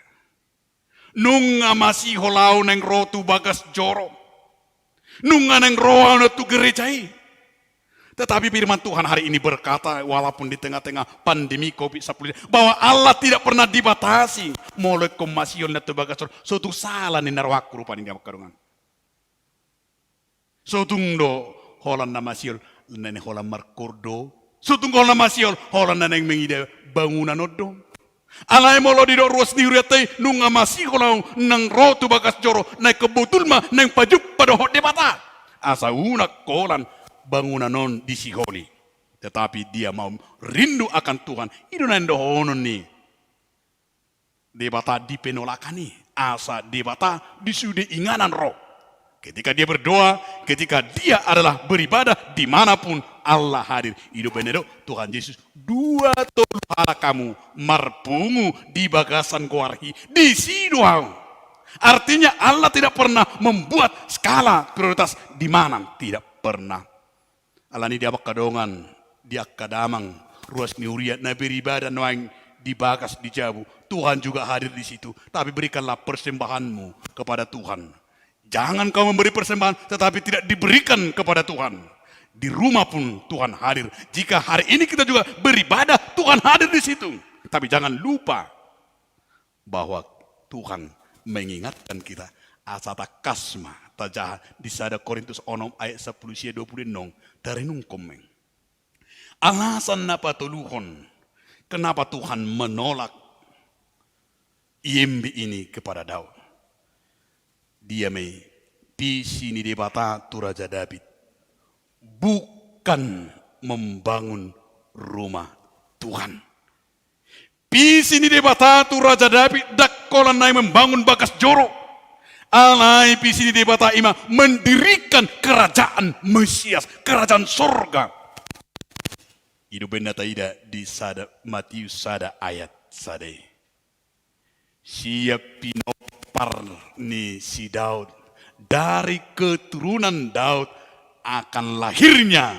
Nunga masihol au naeng ro tu bagas joro. Nunga naeng ro au na tu gereja i. Tetapi firman Tuhan hari ini berkata, walaupun di tengah-tengah pandemi covid sampulu, bahwa Allah tidak pernah dibatasi. Molo ingkon masihol na tu bagas joro, so tung sala ninna rohangku rupani di amang hamu dongan. So tung do holan na masihol, na ni holan markordo, So tung holan masihol, holan na naeng mangida bangunan on do. Alai molo didok ruas ni hurianta i, nunga masihol ahu nang ro tu bagas joro, na ingkon botul ma naeng pajumpang dohot Debata. Asa unang holan bangunan on disiholi. Tetapi dia mau rindu akan Tuhan. I do na nidohonon ni Debata di penolakan i, asa Debata di sude inganan ro. Ketika dia berdoa, ketika dia adalah beribadah, di mana pun Allah hadir. I do umbahen na didok Tuhan Jesus, dua tolu halak hamu marpungu di bagasan goarhi, disi do ahu. Artinya Allah tidak pernah membuat skala prioritas di mana, tidak pernah. Alani i di angka dongan, di angka damang, ruas ni huria na beribadah nuaeng di bagas di jabu, Tuhan juga hadir di situ. Tapi berikanlah persembahanmu kepada Tuhan. Jangan kau memberi persembahan tetapi tidak diberikan kepada Tuhan. Di rumah pun Tuhan hadir. Jika hari ini kita juga beribadah, Tuhan hadir di situ. Tapi jangan lupa bahwa Tuhan mengingatkan kita, asa tangkas ma tajaha. Di sada Korintus onom ayat sampulu sia dua pulu enam, tarenungkon ma i. Alasan na patoluhon, kenapa Tuhan menolak iembe ini kepada Daud. Dia ma i, visi ni Debata tu Raja Daud bukan membangun rumah Tuhan. Visi ni Debata tu Raja Daud ndang holan naeng membangun bagas joro. Alai visi ni Debata i ma mendirikan kerajaan Mesias, kerajaan sorga. I do umbahen na taida di sada, Matius sada ayat sada i. Sian pinompar ni si Daud, dari keturunan Daud akan lahirnya,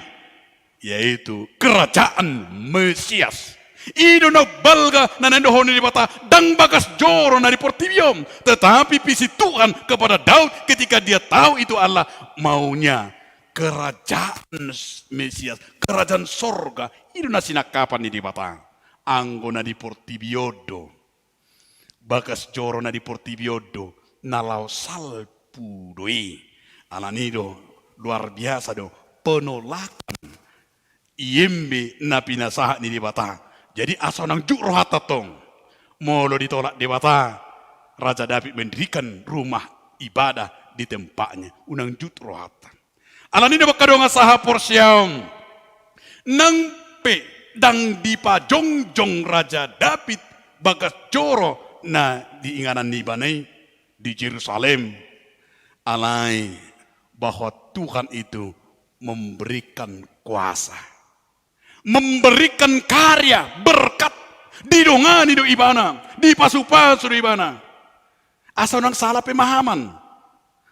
yaitu kerajaan Mesias. I do na umbalga na naeng dohonon ni Debata, ndang bagas joro na di portibi on, tetapi visi Tuhan kepada Daud ketika dia tahu itu Allah maunya kerajaan Mesias, kerajaan sorga, i do na sinangkapan ni Debata. Anggo na di portibi on do, bagas joro na di portibi on do, na laho salpu do i. Alani i do, luar biasa do penolakan iembe na pinasahat ni Debata. Jadi asa unang jut rohanta tong. Molo ditolak Debata, Raja Daud mendirikan rumah ibadah di tempatnya. Unang jut rohanta. Alani i do angka dongan sahaporseaon, nang pe ndang dipajongjong Raja Daud bagas joro na di inganan ni ibana i di Jerusalem, alai bahwa Tuhan itu memberikan kuasa, memberikan karya, berkat, didongani do ibana, dipasupasu do ibana. Asa unang sala pemahaman.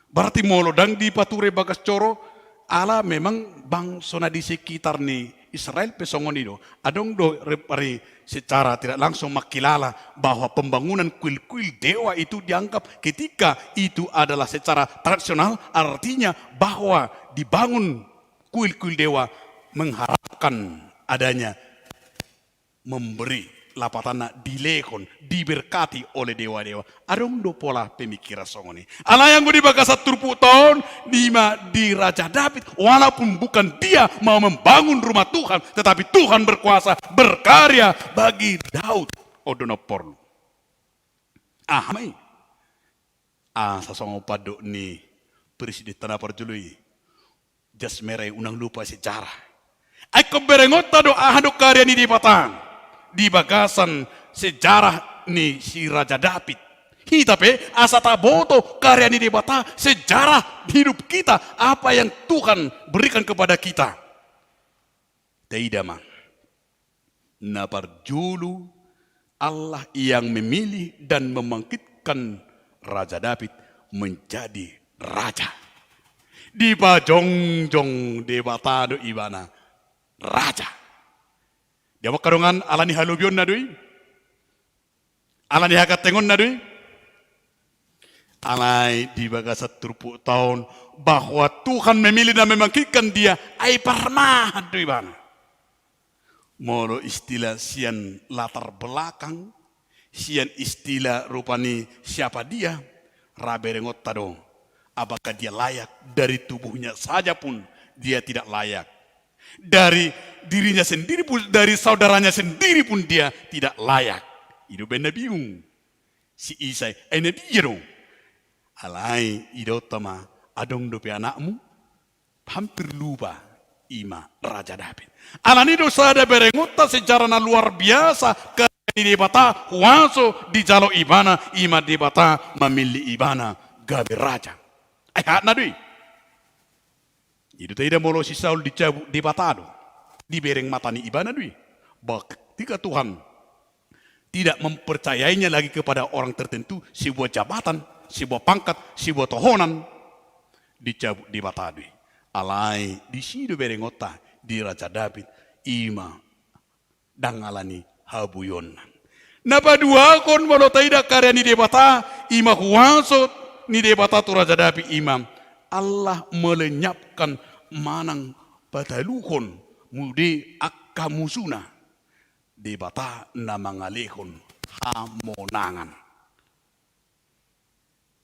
Berarti molo ndang dipature bagas joro, ala memang bangso na di sekitar ni Israel pe songon i do. Adong do re-, ari secara tidak langsung mangkilala bahwa pembangunan kuil-kuil dewa itu dianggap ketika itu adalah secara tradisional, artinya bahwa dibangun kuil-kuil dewa mengharapkan adanya memberi, lapatanna dilehon, diberkati oleh dewa-dewa. Adong do pola pemikiran songon i. Alai anggo di bagasan turpukta on, di ma-, di Raja Daud, walaupun bukan dia mau membangun rumah Tuhan, tetapi Tuhan berkuasa, berkarya bagi Daud. On do na porlu. Aha ma i? Asa songon pandok ni presidenta na parjolo i, jas merah i, unang lupa sejarah. Ai ingkon berengonta do aha do karya ni Debata di bagasan sejarah ni si Raja Daud. Hita pe asa taboto karya ni Debata, sejarah hidup kita, apa yang Tuhan berikan kepada kita. Taida ma. Na parjolo, Allah yang memilih dan membangkitkan Raja Daud menjadi raja. Dipajongjong Debata do ibana raja. Dia mangkadongan alani halobionna do i. Alani hagantengonna do i. Alai di bagasan turpukta on bahwa Tuhan memilih dan membangkitkan dia, ai parmahan do ibana. Molo istilah sian latar belakang, sian istilah rupani siapa dia, ra berengonta do. Apakah dia layak? Dari tubuhnya saja pun dia tidak layak. Dari dirinya sendiri pun, dari saudaranya sendiri pun dia tidak layak. I do umbahen na bingung si Isai, ai na dia do? Alai idaonta ma, adong dope anakmu? Hampir lupa, i ma Raja Daud. Alani do sada berengonta sejarah na luar biasa, karena ni Debata huaso dijalo ibana, i ma Debata mamillit ibana gabe raja. Ai hatna do i. I do taida molo si Saul dicabut Debata do, dibereng mata ni ibana do i. Bah, ketika Tuhan tidak mempercayainya lagi kepada orang tertentu, sebuah jabatan, sebuah pangkat, sebuah tohonan, dicabut Debata do i. Alai disi do berengonta, di Raja Daud, i ma ndang alani habuionna. Na paduahon molo taida karya ni Debata, i ma huaso ni Debata tu Raja Daud, i ma Allah melenyapkan manang pataluhon muse angka musuna. Debata na mangalehon hamonangan.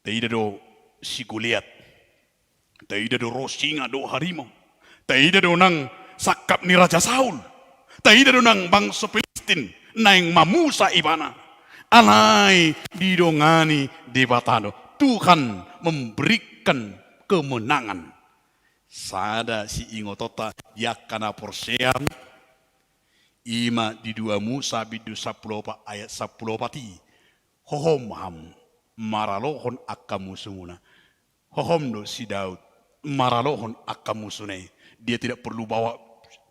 Taida do si Goliat. Taida do ro singa dohot harimau. Taida do nang sangkap ni Raja Saul. Taida do nang bangso Pilistin naeng mamusa ibana. Alai didongani Debata do. Tuhan memberikan kemenangan. Sada siingotonta di angka na porsea, i ma di dua Musa bindu sampulu opat ayat sampulu opat i. Hohom ma hamu maralohon angka musumuna. Hohom do si Daud maralohon angka musuna i. Dia tidak perlu bawa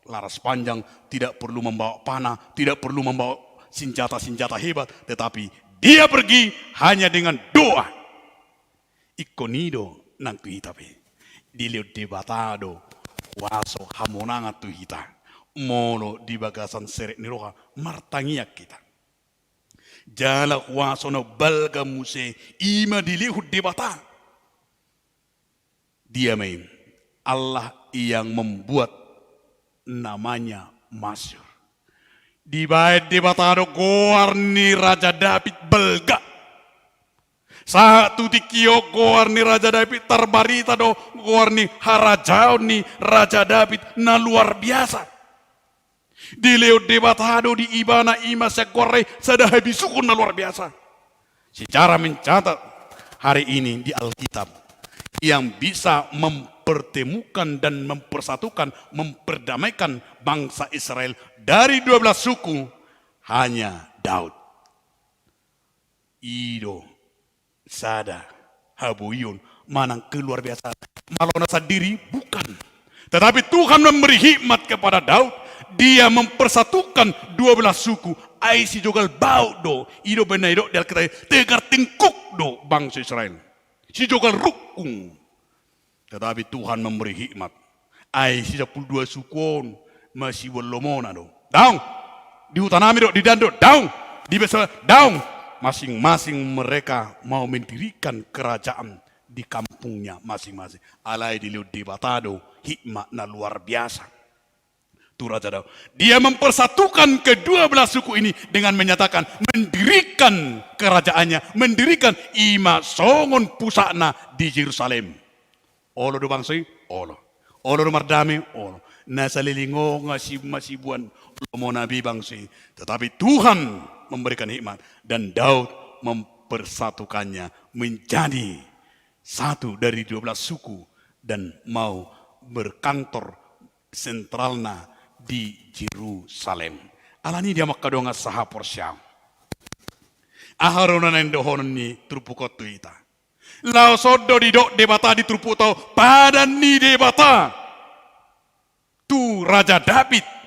laras panjang, tidak perlu membawa panah, tidak perlu membawa senjata-senjata hebat, tetapi dia pergi hanya dengan doa. Ingkon i do nang tu hita pe. Dilehon Debata do huaso hamonangan tu hita. Molo di bagasan serep ni roha martangiang hita. Jala huaso na balga muse i ma dilehon Debata. Dia ma i, Allah yang membuat namanya masyhur. Dibaen Debata do goar ni Raja Daud balga. Sahat tu tingki on goar ni Raja Daud tarbarita do, goar ni harajaon ni Raja Daud na luar biasa. Dilehon Debata do di ibana i ma sian goar i sada habisuhon na luar biasa. Sejarah mencatat hari ini di Alkitab, yang bisa mempertemukan dan mempersatukan, memperdamaikan bangsa Israel dari dua belas suku, hanya Daud. I do sada habuion manang keluar biasa. Malo na sandiri, bukan. Tetapi Tuhan memberi hikmat kepada Daud, dia mempersatukan dua belas suku. Ai sijogal bauk do, i do umbahen na didok di Alkitab, tegar tengkuk do bangso Israel. Sijogal rungkung. Tetapi Tuhan memberi hikmat. Ai si sampulu dua suku on masiboan lomona do. Daong. Di huta nami do, di dame do, daong. Di desa, daong. Masing-masing mereka mau mendirikan kerajaan di kampungnya masing-masing. Alai dilehon Debata do hikmat na luar biasa tu Raja Daud. Dia mempersatukan kedua belah suku ini dengan menyatakan mendirikan kerajaannya, mendirikan, i ma songon pusatna di Jerusalem. Olo do bangso i? Olo. Olo do mardame? Olo. Na saleleng on nga si-, masiboan lomona be bangso i. Tetapi Tuhan memberikan hikmat dan Daud mempersatukannya menjadi satu dari dua belas suku dan mau berkantor sentralna di Jerusalem. Alani i, di hamu angka dongan sahaporseaon, aha do na naeng dohonon ni turpuk on tu hita? Laos on do didok Debata di turpukta on, padan ni Debata tu Raja Daud.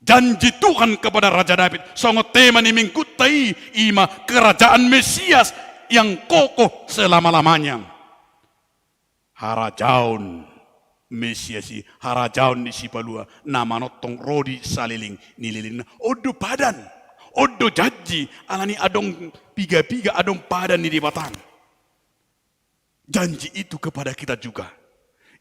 Janji Tuhan kepada Raja Daud, songon tema ni minggunta i, i ma kerajaan Mesias yang kokoh selama-lamanya. Harajaon Mesias i, harajaon ni Sipalua, na manongtong ro di saleleng ni lelengna. On do padan, on do janji, alani adong piga-piga, adong padan ni Debata. Janji itu kepada kita juga.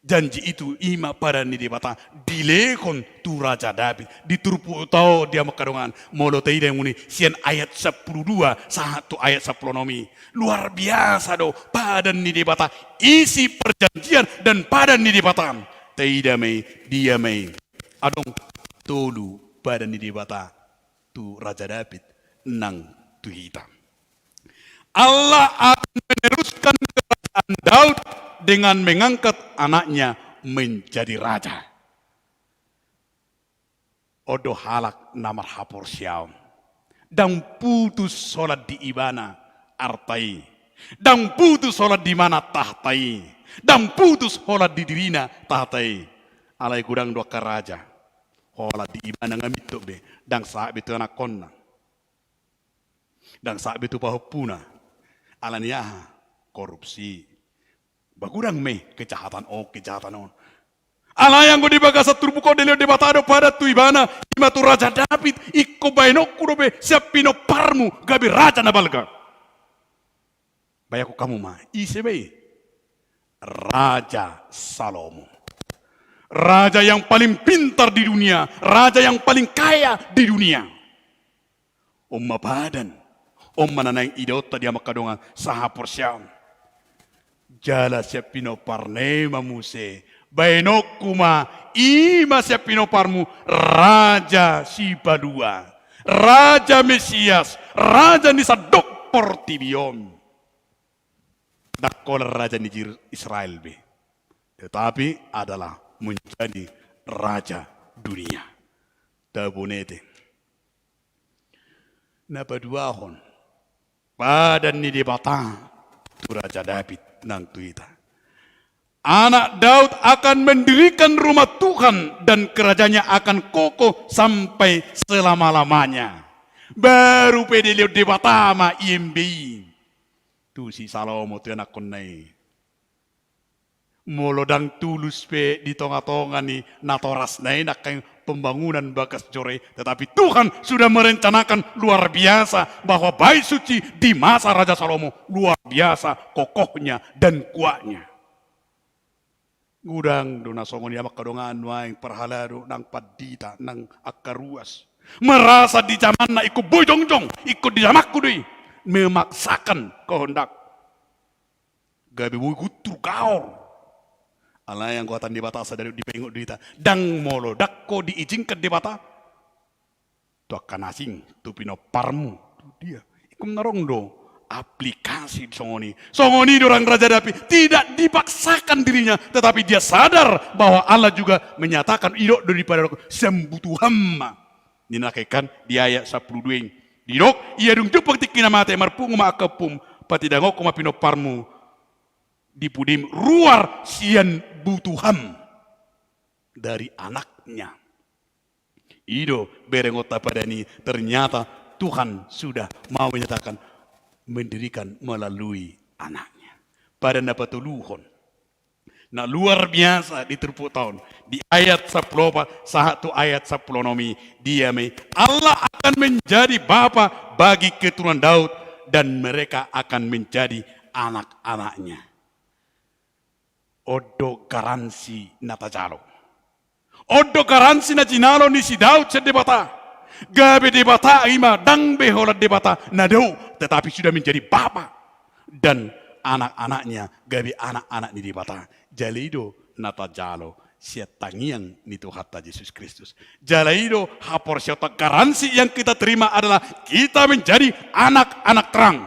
Janji itu i ma padan ni Debata dilehon tu Raja Daud. Di turpukta on, di hamu angka dongan, molo taida muse sian ayat sampulu dua sahat tu ayat sampulu onom i. Luar biasa do padan ni Debata, isi perjanjian dan padan ni Debata. Taida ma i, dia ma i. Adong tolu padan ni Debata tu Raja Daud nang tu hita. Allah akan meneruskan kerajaan Daud dengan mengangkat anaknya menjadi raja. On do halak na marhaporseaon. Ndang putus holan di ibana arta i. Ndang putus holan di ibana tahta i. Ndang putus holan di dirina tahta i. Alai godang do angka raja holan di ibana nga mintop be, ndang sahat be tu anakkonna. Ndang sahat be tu pahompuna. Alani aha? Korupsi. Ba godang ma i kejahatan on, kejahatan on. Alai anggo di bagasan turpuk on dilehon Debata do padan tu ibana, i ma tu Raja Daud, ingkon baenonku dope sian pinomparmu gabe raja na balga. Bayangkon hamu ma, ise ma i? Raja Salomo. Raja yang paling pintar di dunia, raja yang paling kaya di dunia. On ma padan, on ma na naeng idaonta di hamu angka dongan sahaporseaon. Jala sian pinomparna i ma muse, baenonku ma, i ma sian pinomparmu, Raja Sipalua, Raja Mesias, Raja ni sandok portibi on. Ndang holan raja ni Jir-, Israel be, tetapi adalah menjadi raja dunia. Tabonete. Na paduahon, padan ni Debata tu Raja Daud nang tu hita. Anak Daud akan mendirikan rumah Tuhan dan kerajaannya akan kokoh sampai selama-lamanya. Baru pe dilehon Debata ma i eme i tu si Salomo, tu anakkonna i. Molo ndang tulus pe di tonga-tonga ni natorasna i nangkin pembangunan bagas joro i, tetapi Tuhan sudah merencanakan luar biasa bahwa bait suci di masa Raja Salomo luar biasa kokohnya dan kuatnya. Godang do na songon i, amang, angka dongan, nuaeng parhalado nang pandita nang angka ruas. Merasa di zamanna ingkon boi jongjong, ingkon di zamanku do i, memaksakan kehendak. Gabe boi guntur gaor. Alai anggo hata ni Debata sada do dipaingot do hita. Ndang molo ndang ho diizinkan Debata tu angka na asing, tu pinomparmu, tu dia, ingkon adong do aplikasi songon i. Songon i do nang Raja Daud, tidak dipaksakan dirinya, tetapi dia sadar bahwa Allah juga menyatakan, didok do di pada sian butuham ma. Ninna kan di ayat sampulu dua i, didok, ia dung jumpang tingki na mate, marpungu ma angka ompum, patindangonku ma pinomparmu di pudim, ruar sian butuham, dari anaknya. I do berengonta padan i, ternyata Tuhan sudah mau menyatakan, mendirikan melalui anaknya. Padan na patoluhon, na luar biasa di turpukta on, di ayat sampulu opat sahat tu ayat sampulu onom i, dia ma i, Allah akan menjadi bapa bagi keturunan Daud, dan mereka akan menjadi anak-anaknya. On do garansi na tajalo. On do garansi na jinalo ni si Daud sian Debata. Gabe Debata i ma, ndang be holan Debata na dao, tetapi sudah menjadi bapa. Dan anak-anaknya gabe anak-anak ni Debata. Jala i do na tajalo sian tangiang ni Tuhanta Jesus Kristus. Jala i do haporseaonta, garansi yang kita terima adalah kita menjadi anak-anak terang.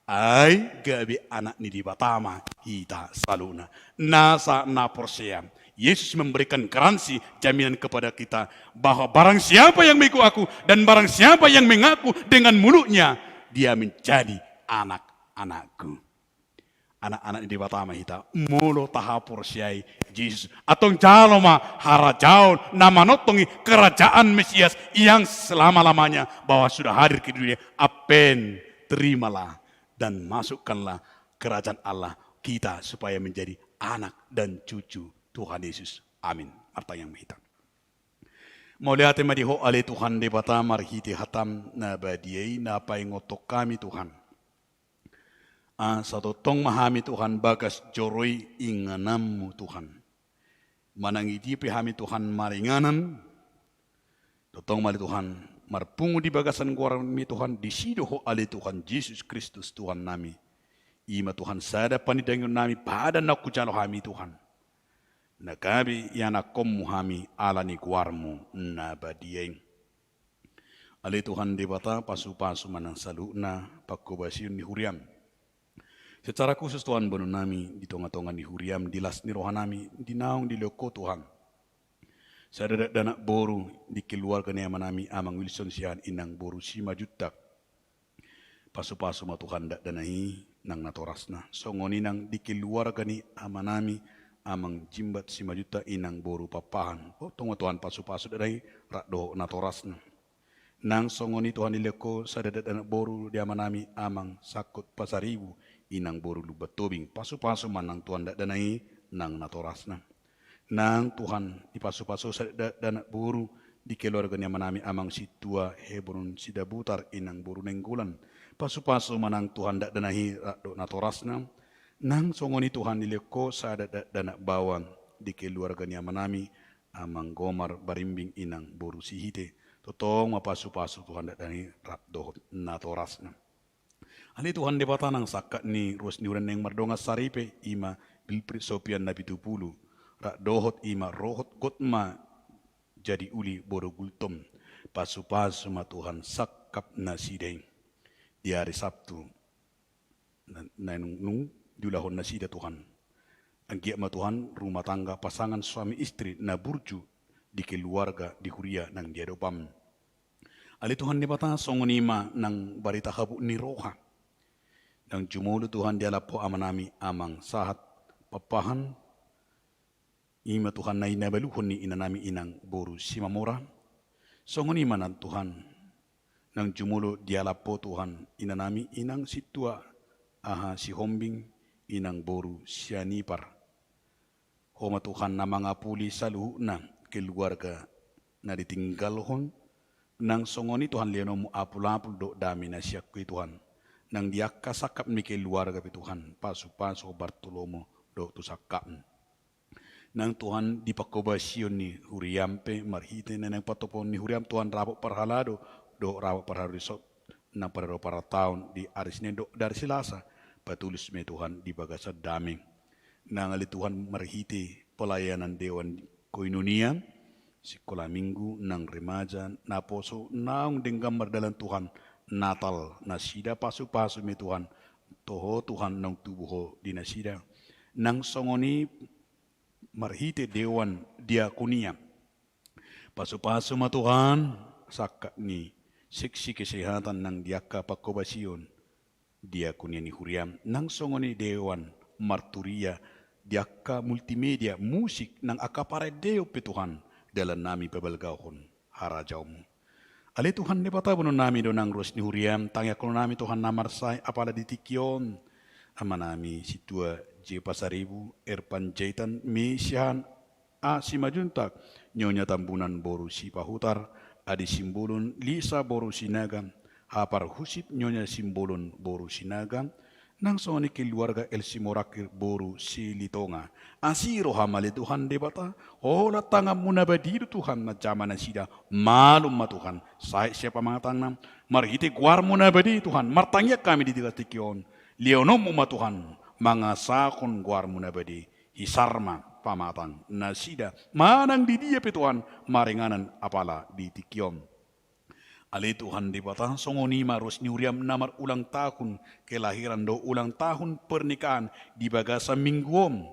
Ai gabe anak ni Debata ma hita saluhutna. Nasa na porsea, Yesus memberikan garansi, jaminan kepada kita, bahwa barang siapa yang mengikut Aku dan barang siapa yang mengaku dengan mulutnya, dia menjadi anak-anakku. Anak-anak ni Debata ma hita molo tahaporseai Jesus. Antong jalo ma harajaon na manongtong i, kerajaan Mesias yang selama-lamanya, bahwa sudah hadir ke dunia. Ampen, terimalah dan masukkanlah kerajaan Allah kita supaya menjadi anak dan cucu Tuhan Yesus. Amin. Martangiang ma hita. Mauliate ma di Ho ale Tuhan Debata marhite hataM na badia i na paingothon hami Tuhan. Asa tongtong ma hami Tuhan bagas joro i ingananMu Tuhan. Manang i dia pe hami Tuhan maringanan, tongtong ma ale Tuhan marpungu di bagasan goarMi Tuhan, disi do Ho ale Tuhan Jesus Kristus Tuhannami. I ma Tuhan sada panindangionnami, padan na hujalo hami Tuhan. na gabe ianakkonmu hami ala ni goarmu na badia i. Ale Tuhan Debata, pasupasu ma nang saluhutna panghobasion ni huriam. Secara khusus Tuhan, boanonnami di tongatonga ni huriam, di las ni rohanami, di naung dilehon Ho Tuhan sada dakdanak boru di keluarga ni amanami Amang Wilson Siahaan, inang boru Simanjuntak. Pasupasu ma Tuhan dakdanak i nang natorasna. Songon i nang di keluarga ni amanami Amang Jimbat Simanjuntak, inang boru Pakpahan. O, tong ma Tuhan pasupasu dakdanak i rap dohot natorasna. Nang songon i Tuhan dilehon Ho sada dakdanak boru di amanami Amang Sangkut Pasaribu, inang boru Lumban Tobing. Pasupasu ma nang Tuhan dakdanak i nang natorasna. Nang Tuhan dipasupasu Ho sada dakdanak boru di keluarga ni amanami Amang Sintua Hebron Sidabutar, inang boru Nainggolan. Pasupasu ma nang Tuhan dakdanak i rap dohot natorasna. Nang songon i Tuhan dilehon Ho sada dakdanak baoa di keluarga ni amanami Amang Gomar Barimbing, inang boru Sihite. Tongtong ma pasupasu Tuhan dakdanak i rap dohot natorasna. Ale Tuhan Debata, nang sangkap ni ruas ni huriam naeng mardongan saripe, i ma Wilfried Sopian Napitupulu, rap dohot i ma Rohot Gotma Jadiuli boru Gultom. Pasupasu ma Tuhan sangkap nasida i di ari Sabtu na, naeng nungnung diulahon nasida Tuhan. Anggiat ma Tuhan rumah tangga pasangan suami istri na burju di keluarga di huria nang di adopanMu. Ale Tuhan Debata, songon i ma nang barita habot ni roha. Nang jumolo Tuhan dialap Ho amanami Amang Sahat Pakpahan, i ma Tuhan na inabaluhon ni inanami inang boru Simamora. Songon i ma nang Tuhan, nang jumolo dialap Ho Tuhan inanami inang Sintua Aha Sihombing, inang boru Sianipar. Ho ma Tuhan na mangapuli saluhutna keluarga na ditinggalhon. Nang songon i Tuhan lehononMu apulapul dohot dame na sian Ho i Tuhan. Nang di angka sangkap ni keluarga pe Tuhan, pasupasu hombar tu lomo dohot tu sangkapMu. Nang Tuhan di panghobasion ni huriam pe marhite na naeng patupaon ni huriam Tuhan rapot parhalado dohot rapot parhalado di son nang parhalado parataon di ari Senin dohot di ari Selasa, patulus ma i Tuhan di bagasan dame. Nang ale Tuhan marhite pelayanan dewan koinonia, sikola minggu, nang remaja, naposo, naung denggan mardalan Tuhan, Natal, nasida pasupasu ma i Tuhan, tu Ho Tuhan naung tubu Ho di nasida. Nang songon i marhite dewan diakonia. Pasupasu ma Tuhan sangkap ni seksi kesehatan nang di angka panghobasion diakonia ni huriam, nang songon i dewan marturia di angka multimedia, musik nang angka parendeon pe Tuhan, dalannami pabalgahon harajaonMu. Ale Tuhan Debata, boanonnami do nang ruas ni huriam, tangiangkononnami Tuhan na marsahit apala di tingki on, amanami Sintua J Pasaribu, R Panjaitan, Mei Siahaan, A Simanjuntak, Nyonya Tambunan boru Sipahutar, Adi Simbolon, Lisa boru Sinaga, H Parhusip, Nyonya Simbolon boru Sinaga, nang songon i keluarga L Simorangkir boru Silitonga. Asi rohaM ale Tuhan Debata, holan tanganMu na badia do Tuhan manjama nasida, malum ma Tuhan sahit sian pamatangna. Marhite goarMu na badia Tuhan, martangiang hami di tingki on, lehononMu ma Tuhan mangasahon goarMu na badia, hisar ma pamatang nasida manang di dia pe Tuhan maringanan apala di tingki on. Ale Tuhan Debata, songon i ma ruas ni huriam na marulang tahun kelahiran dohot ulang tahun pernikahan di bagasan minggu on.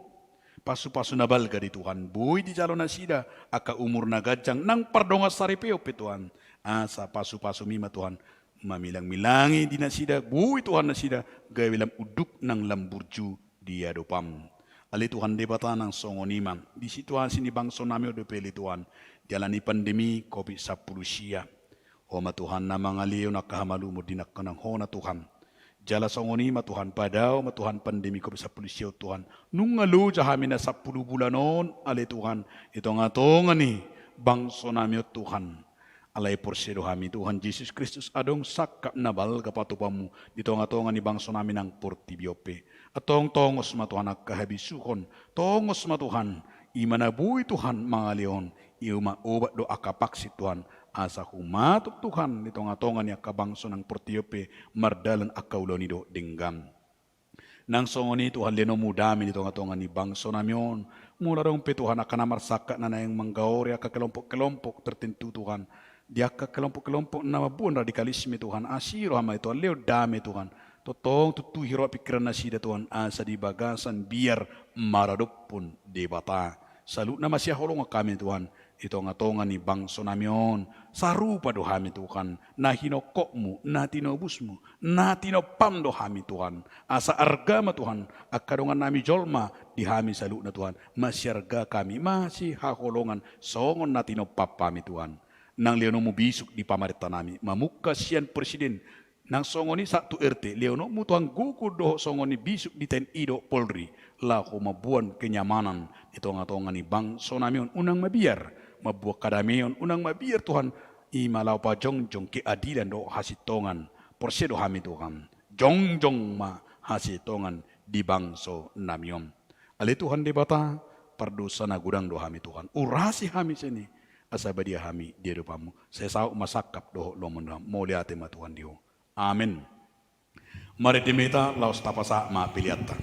Pasupasu na balga di Tuhan, boi dijalo nasida angka umur na ganjang nang pardongan saripeon pe Tuhan. Asa pasupasuMi ma Tuhan mamilangmilangi di nasida, boi Tuhan nasida gabe lam unduk nang lam burju di adopanMu. Ale Tuhan Debata, nang songon i ma di situasi ni bangsonami on dope ale Tuhan, dialani pandemi Covid sampulu sia. Ho ma Tuhan na mangalehon angka hamalumon di nangkaning hona Tuhan. Jala songon i ma Tuhan, padao ma Tuhan pandemi Covid sampulu sia on Tuhan. Nunga loja hami na sampulu bulan on ale Tuhan, di tongatonga ni bangsonami on Tuhan. Alai porsea do hami Tuhan Jesus Kristus adong sangkap na balga patupaonMu di tongatonga ni bangsonami nang portibi on pe. Antong tongos ma Tuhan angka habisuhon, tongos ma Tuhan, i ma na boi Tuhan mangalehon, i ma obat dohot angka vaksin Tuhan, asa humatop Tuhan di tongatonga ni angka bangso nang portibi on pe mardalan angka ulaon i dohot denggan. Nang songon i Tuhan, lehononmu dame di tonga-tonga ni bangso nami on. Molo adong pe Tuhan angka na marsangkap na naeng manggaori angka kelompok-kelompok tertentu Tuhan, di angka kelompok-kelompok na mamboan radikalisme Tuhan, asi roham ma i Tuhan, lehon dame Tuhan. Tongtong tutu hiroha pingkiran nasida Tuhan, asa di bagasan biar maradophon Debata. Saluhutna masihaholongan hami Tuhan, di tonga-tonga ni bangso nami on, sarupa do hami Tuhan, na hinongkopmu, na tinobusmu, na tinompam do hami Tuhan. Asa arga ma Tuhan, angka dongan nami jolma, di hami saluhutna Tuhan, masiarga hami, masihaholongan, songon na tinompam hami Tuhan. Nang lehononmu bisuk di pamarenta nami, mamungka sian presiden, nang songon i sahat tu R T, lehononmu Tuhan gogo dohot songon i bisuk di T N I dohot Polri, laho mamboan kenyamanan di tonga-tonga ni bangso nami on, unang mabiar mamboan hadameon, unang mabiar Tuhan, i ma laho pajongjong keadilan dohot hasintongan. Porsea do hami Tuhan, jongjong ma hasintongan di bangso nami on. Ale Tuhan Debata, pardosa na godang do hami Tuhan, urasi hami sian i, asa badia hami di adopanmu. Sai saut ma sangkap dohot lomo ni roham. Mauliate ma Tuhan di ho. Amen. Marende ma hita laos tapasahat ma peleanta.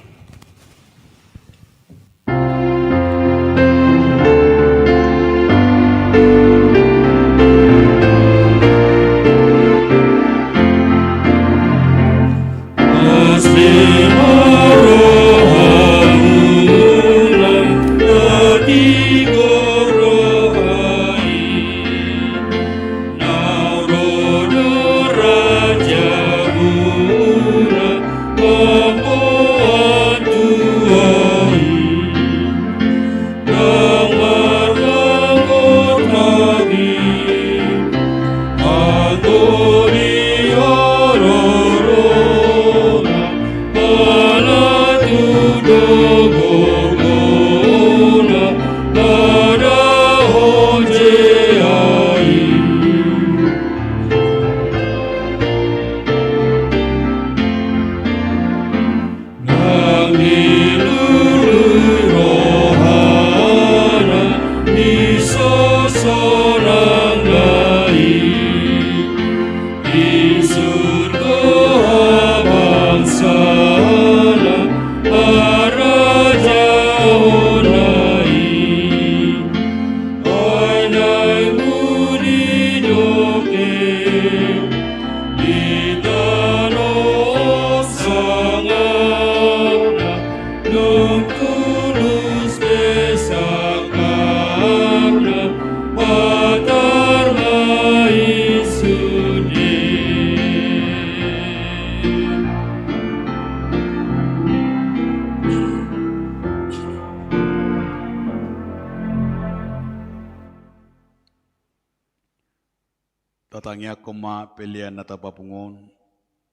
Tatangiangkon ma pelean na tapabunga on,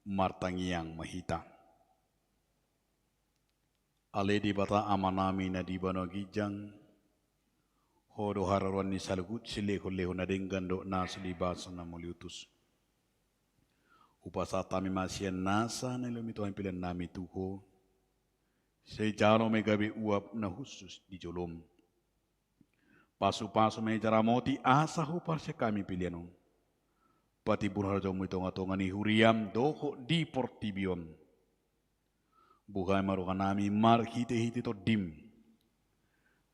martangiang ma hita. Ale Debata Amanami na di banua ginjang, Ho do haroroan ni saluhut silehon-lehon na denggan dohot nasa di basa na mauliutus. Hupasahat hami ma sian nasa na nilehonmi tu hami pelean nami tu Ho, sai jalo ma i gabe uap na hushus di jolom. Pasu-pasu ma i jala ramoti asa huparsiak hami pelean on. Patimbul harajaonmu di tonga-tonga ni huriam dohot di portibi on. Buhai ma rohanami marhite-hite Tondim,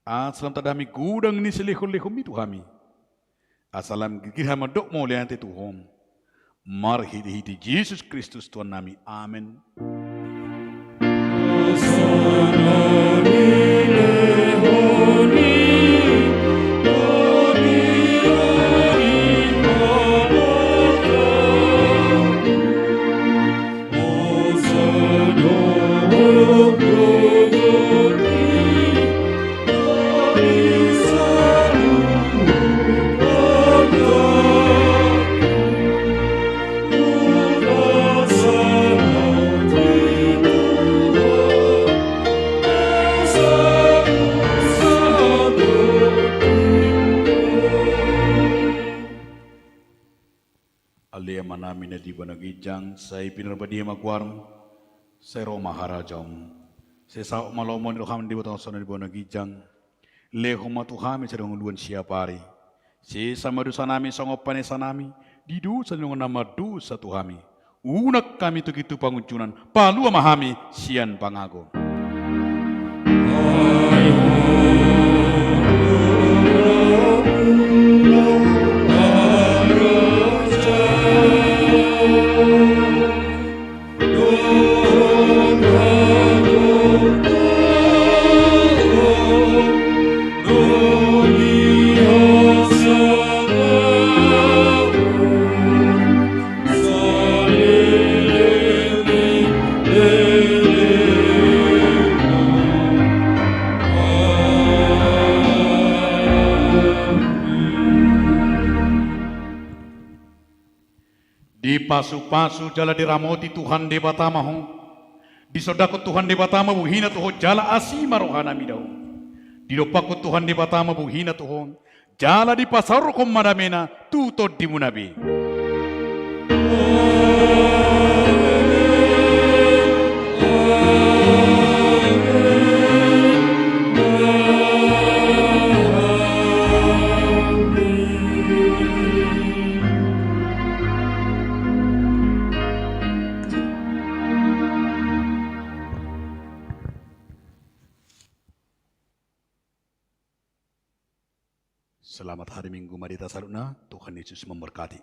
asa lam tanda hami godang ni silehon-lehonmi tu hami, asa lam girgir hami mandok mauliate tu Ho, marhite-hite Jesus Kristus Tuhannami. Amen. Ale Amanami na di banua ginjang, sai pinarbadia ma goarmu, sai ro ma harajaonmu, sai saut ma lomo ni roham di banua tonga songon na di banua ginjang. Lehon ma tu hami sadari on ngolunami siapari. Sesa ma dosanami songon panesanami di dosa ni dongan na mardosa tu hami. Unang hami togihon tu pangunjunan, palua ma hami sian pangago. Dipasupasu jala diramoti Tuhan Debata ma ho. Disondangkon Tuhan Debata ma bohina tu ho jala asi ma rohana mida ho. Didompakkon Tuhan Debata ma bohina tu ho. Jala dipasaorhon ma damena tu tondimuna be. Selamat hari Minggu ma di hita saluhutna, Tuhan Yesus memberkati.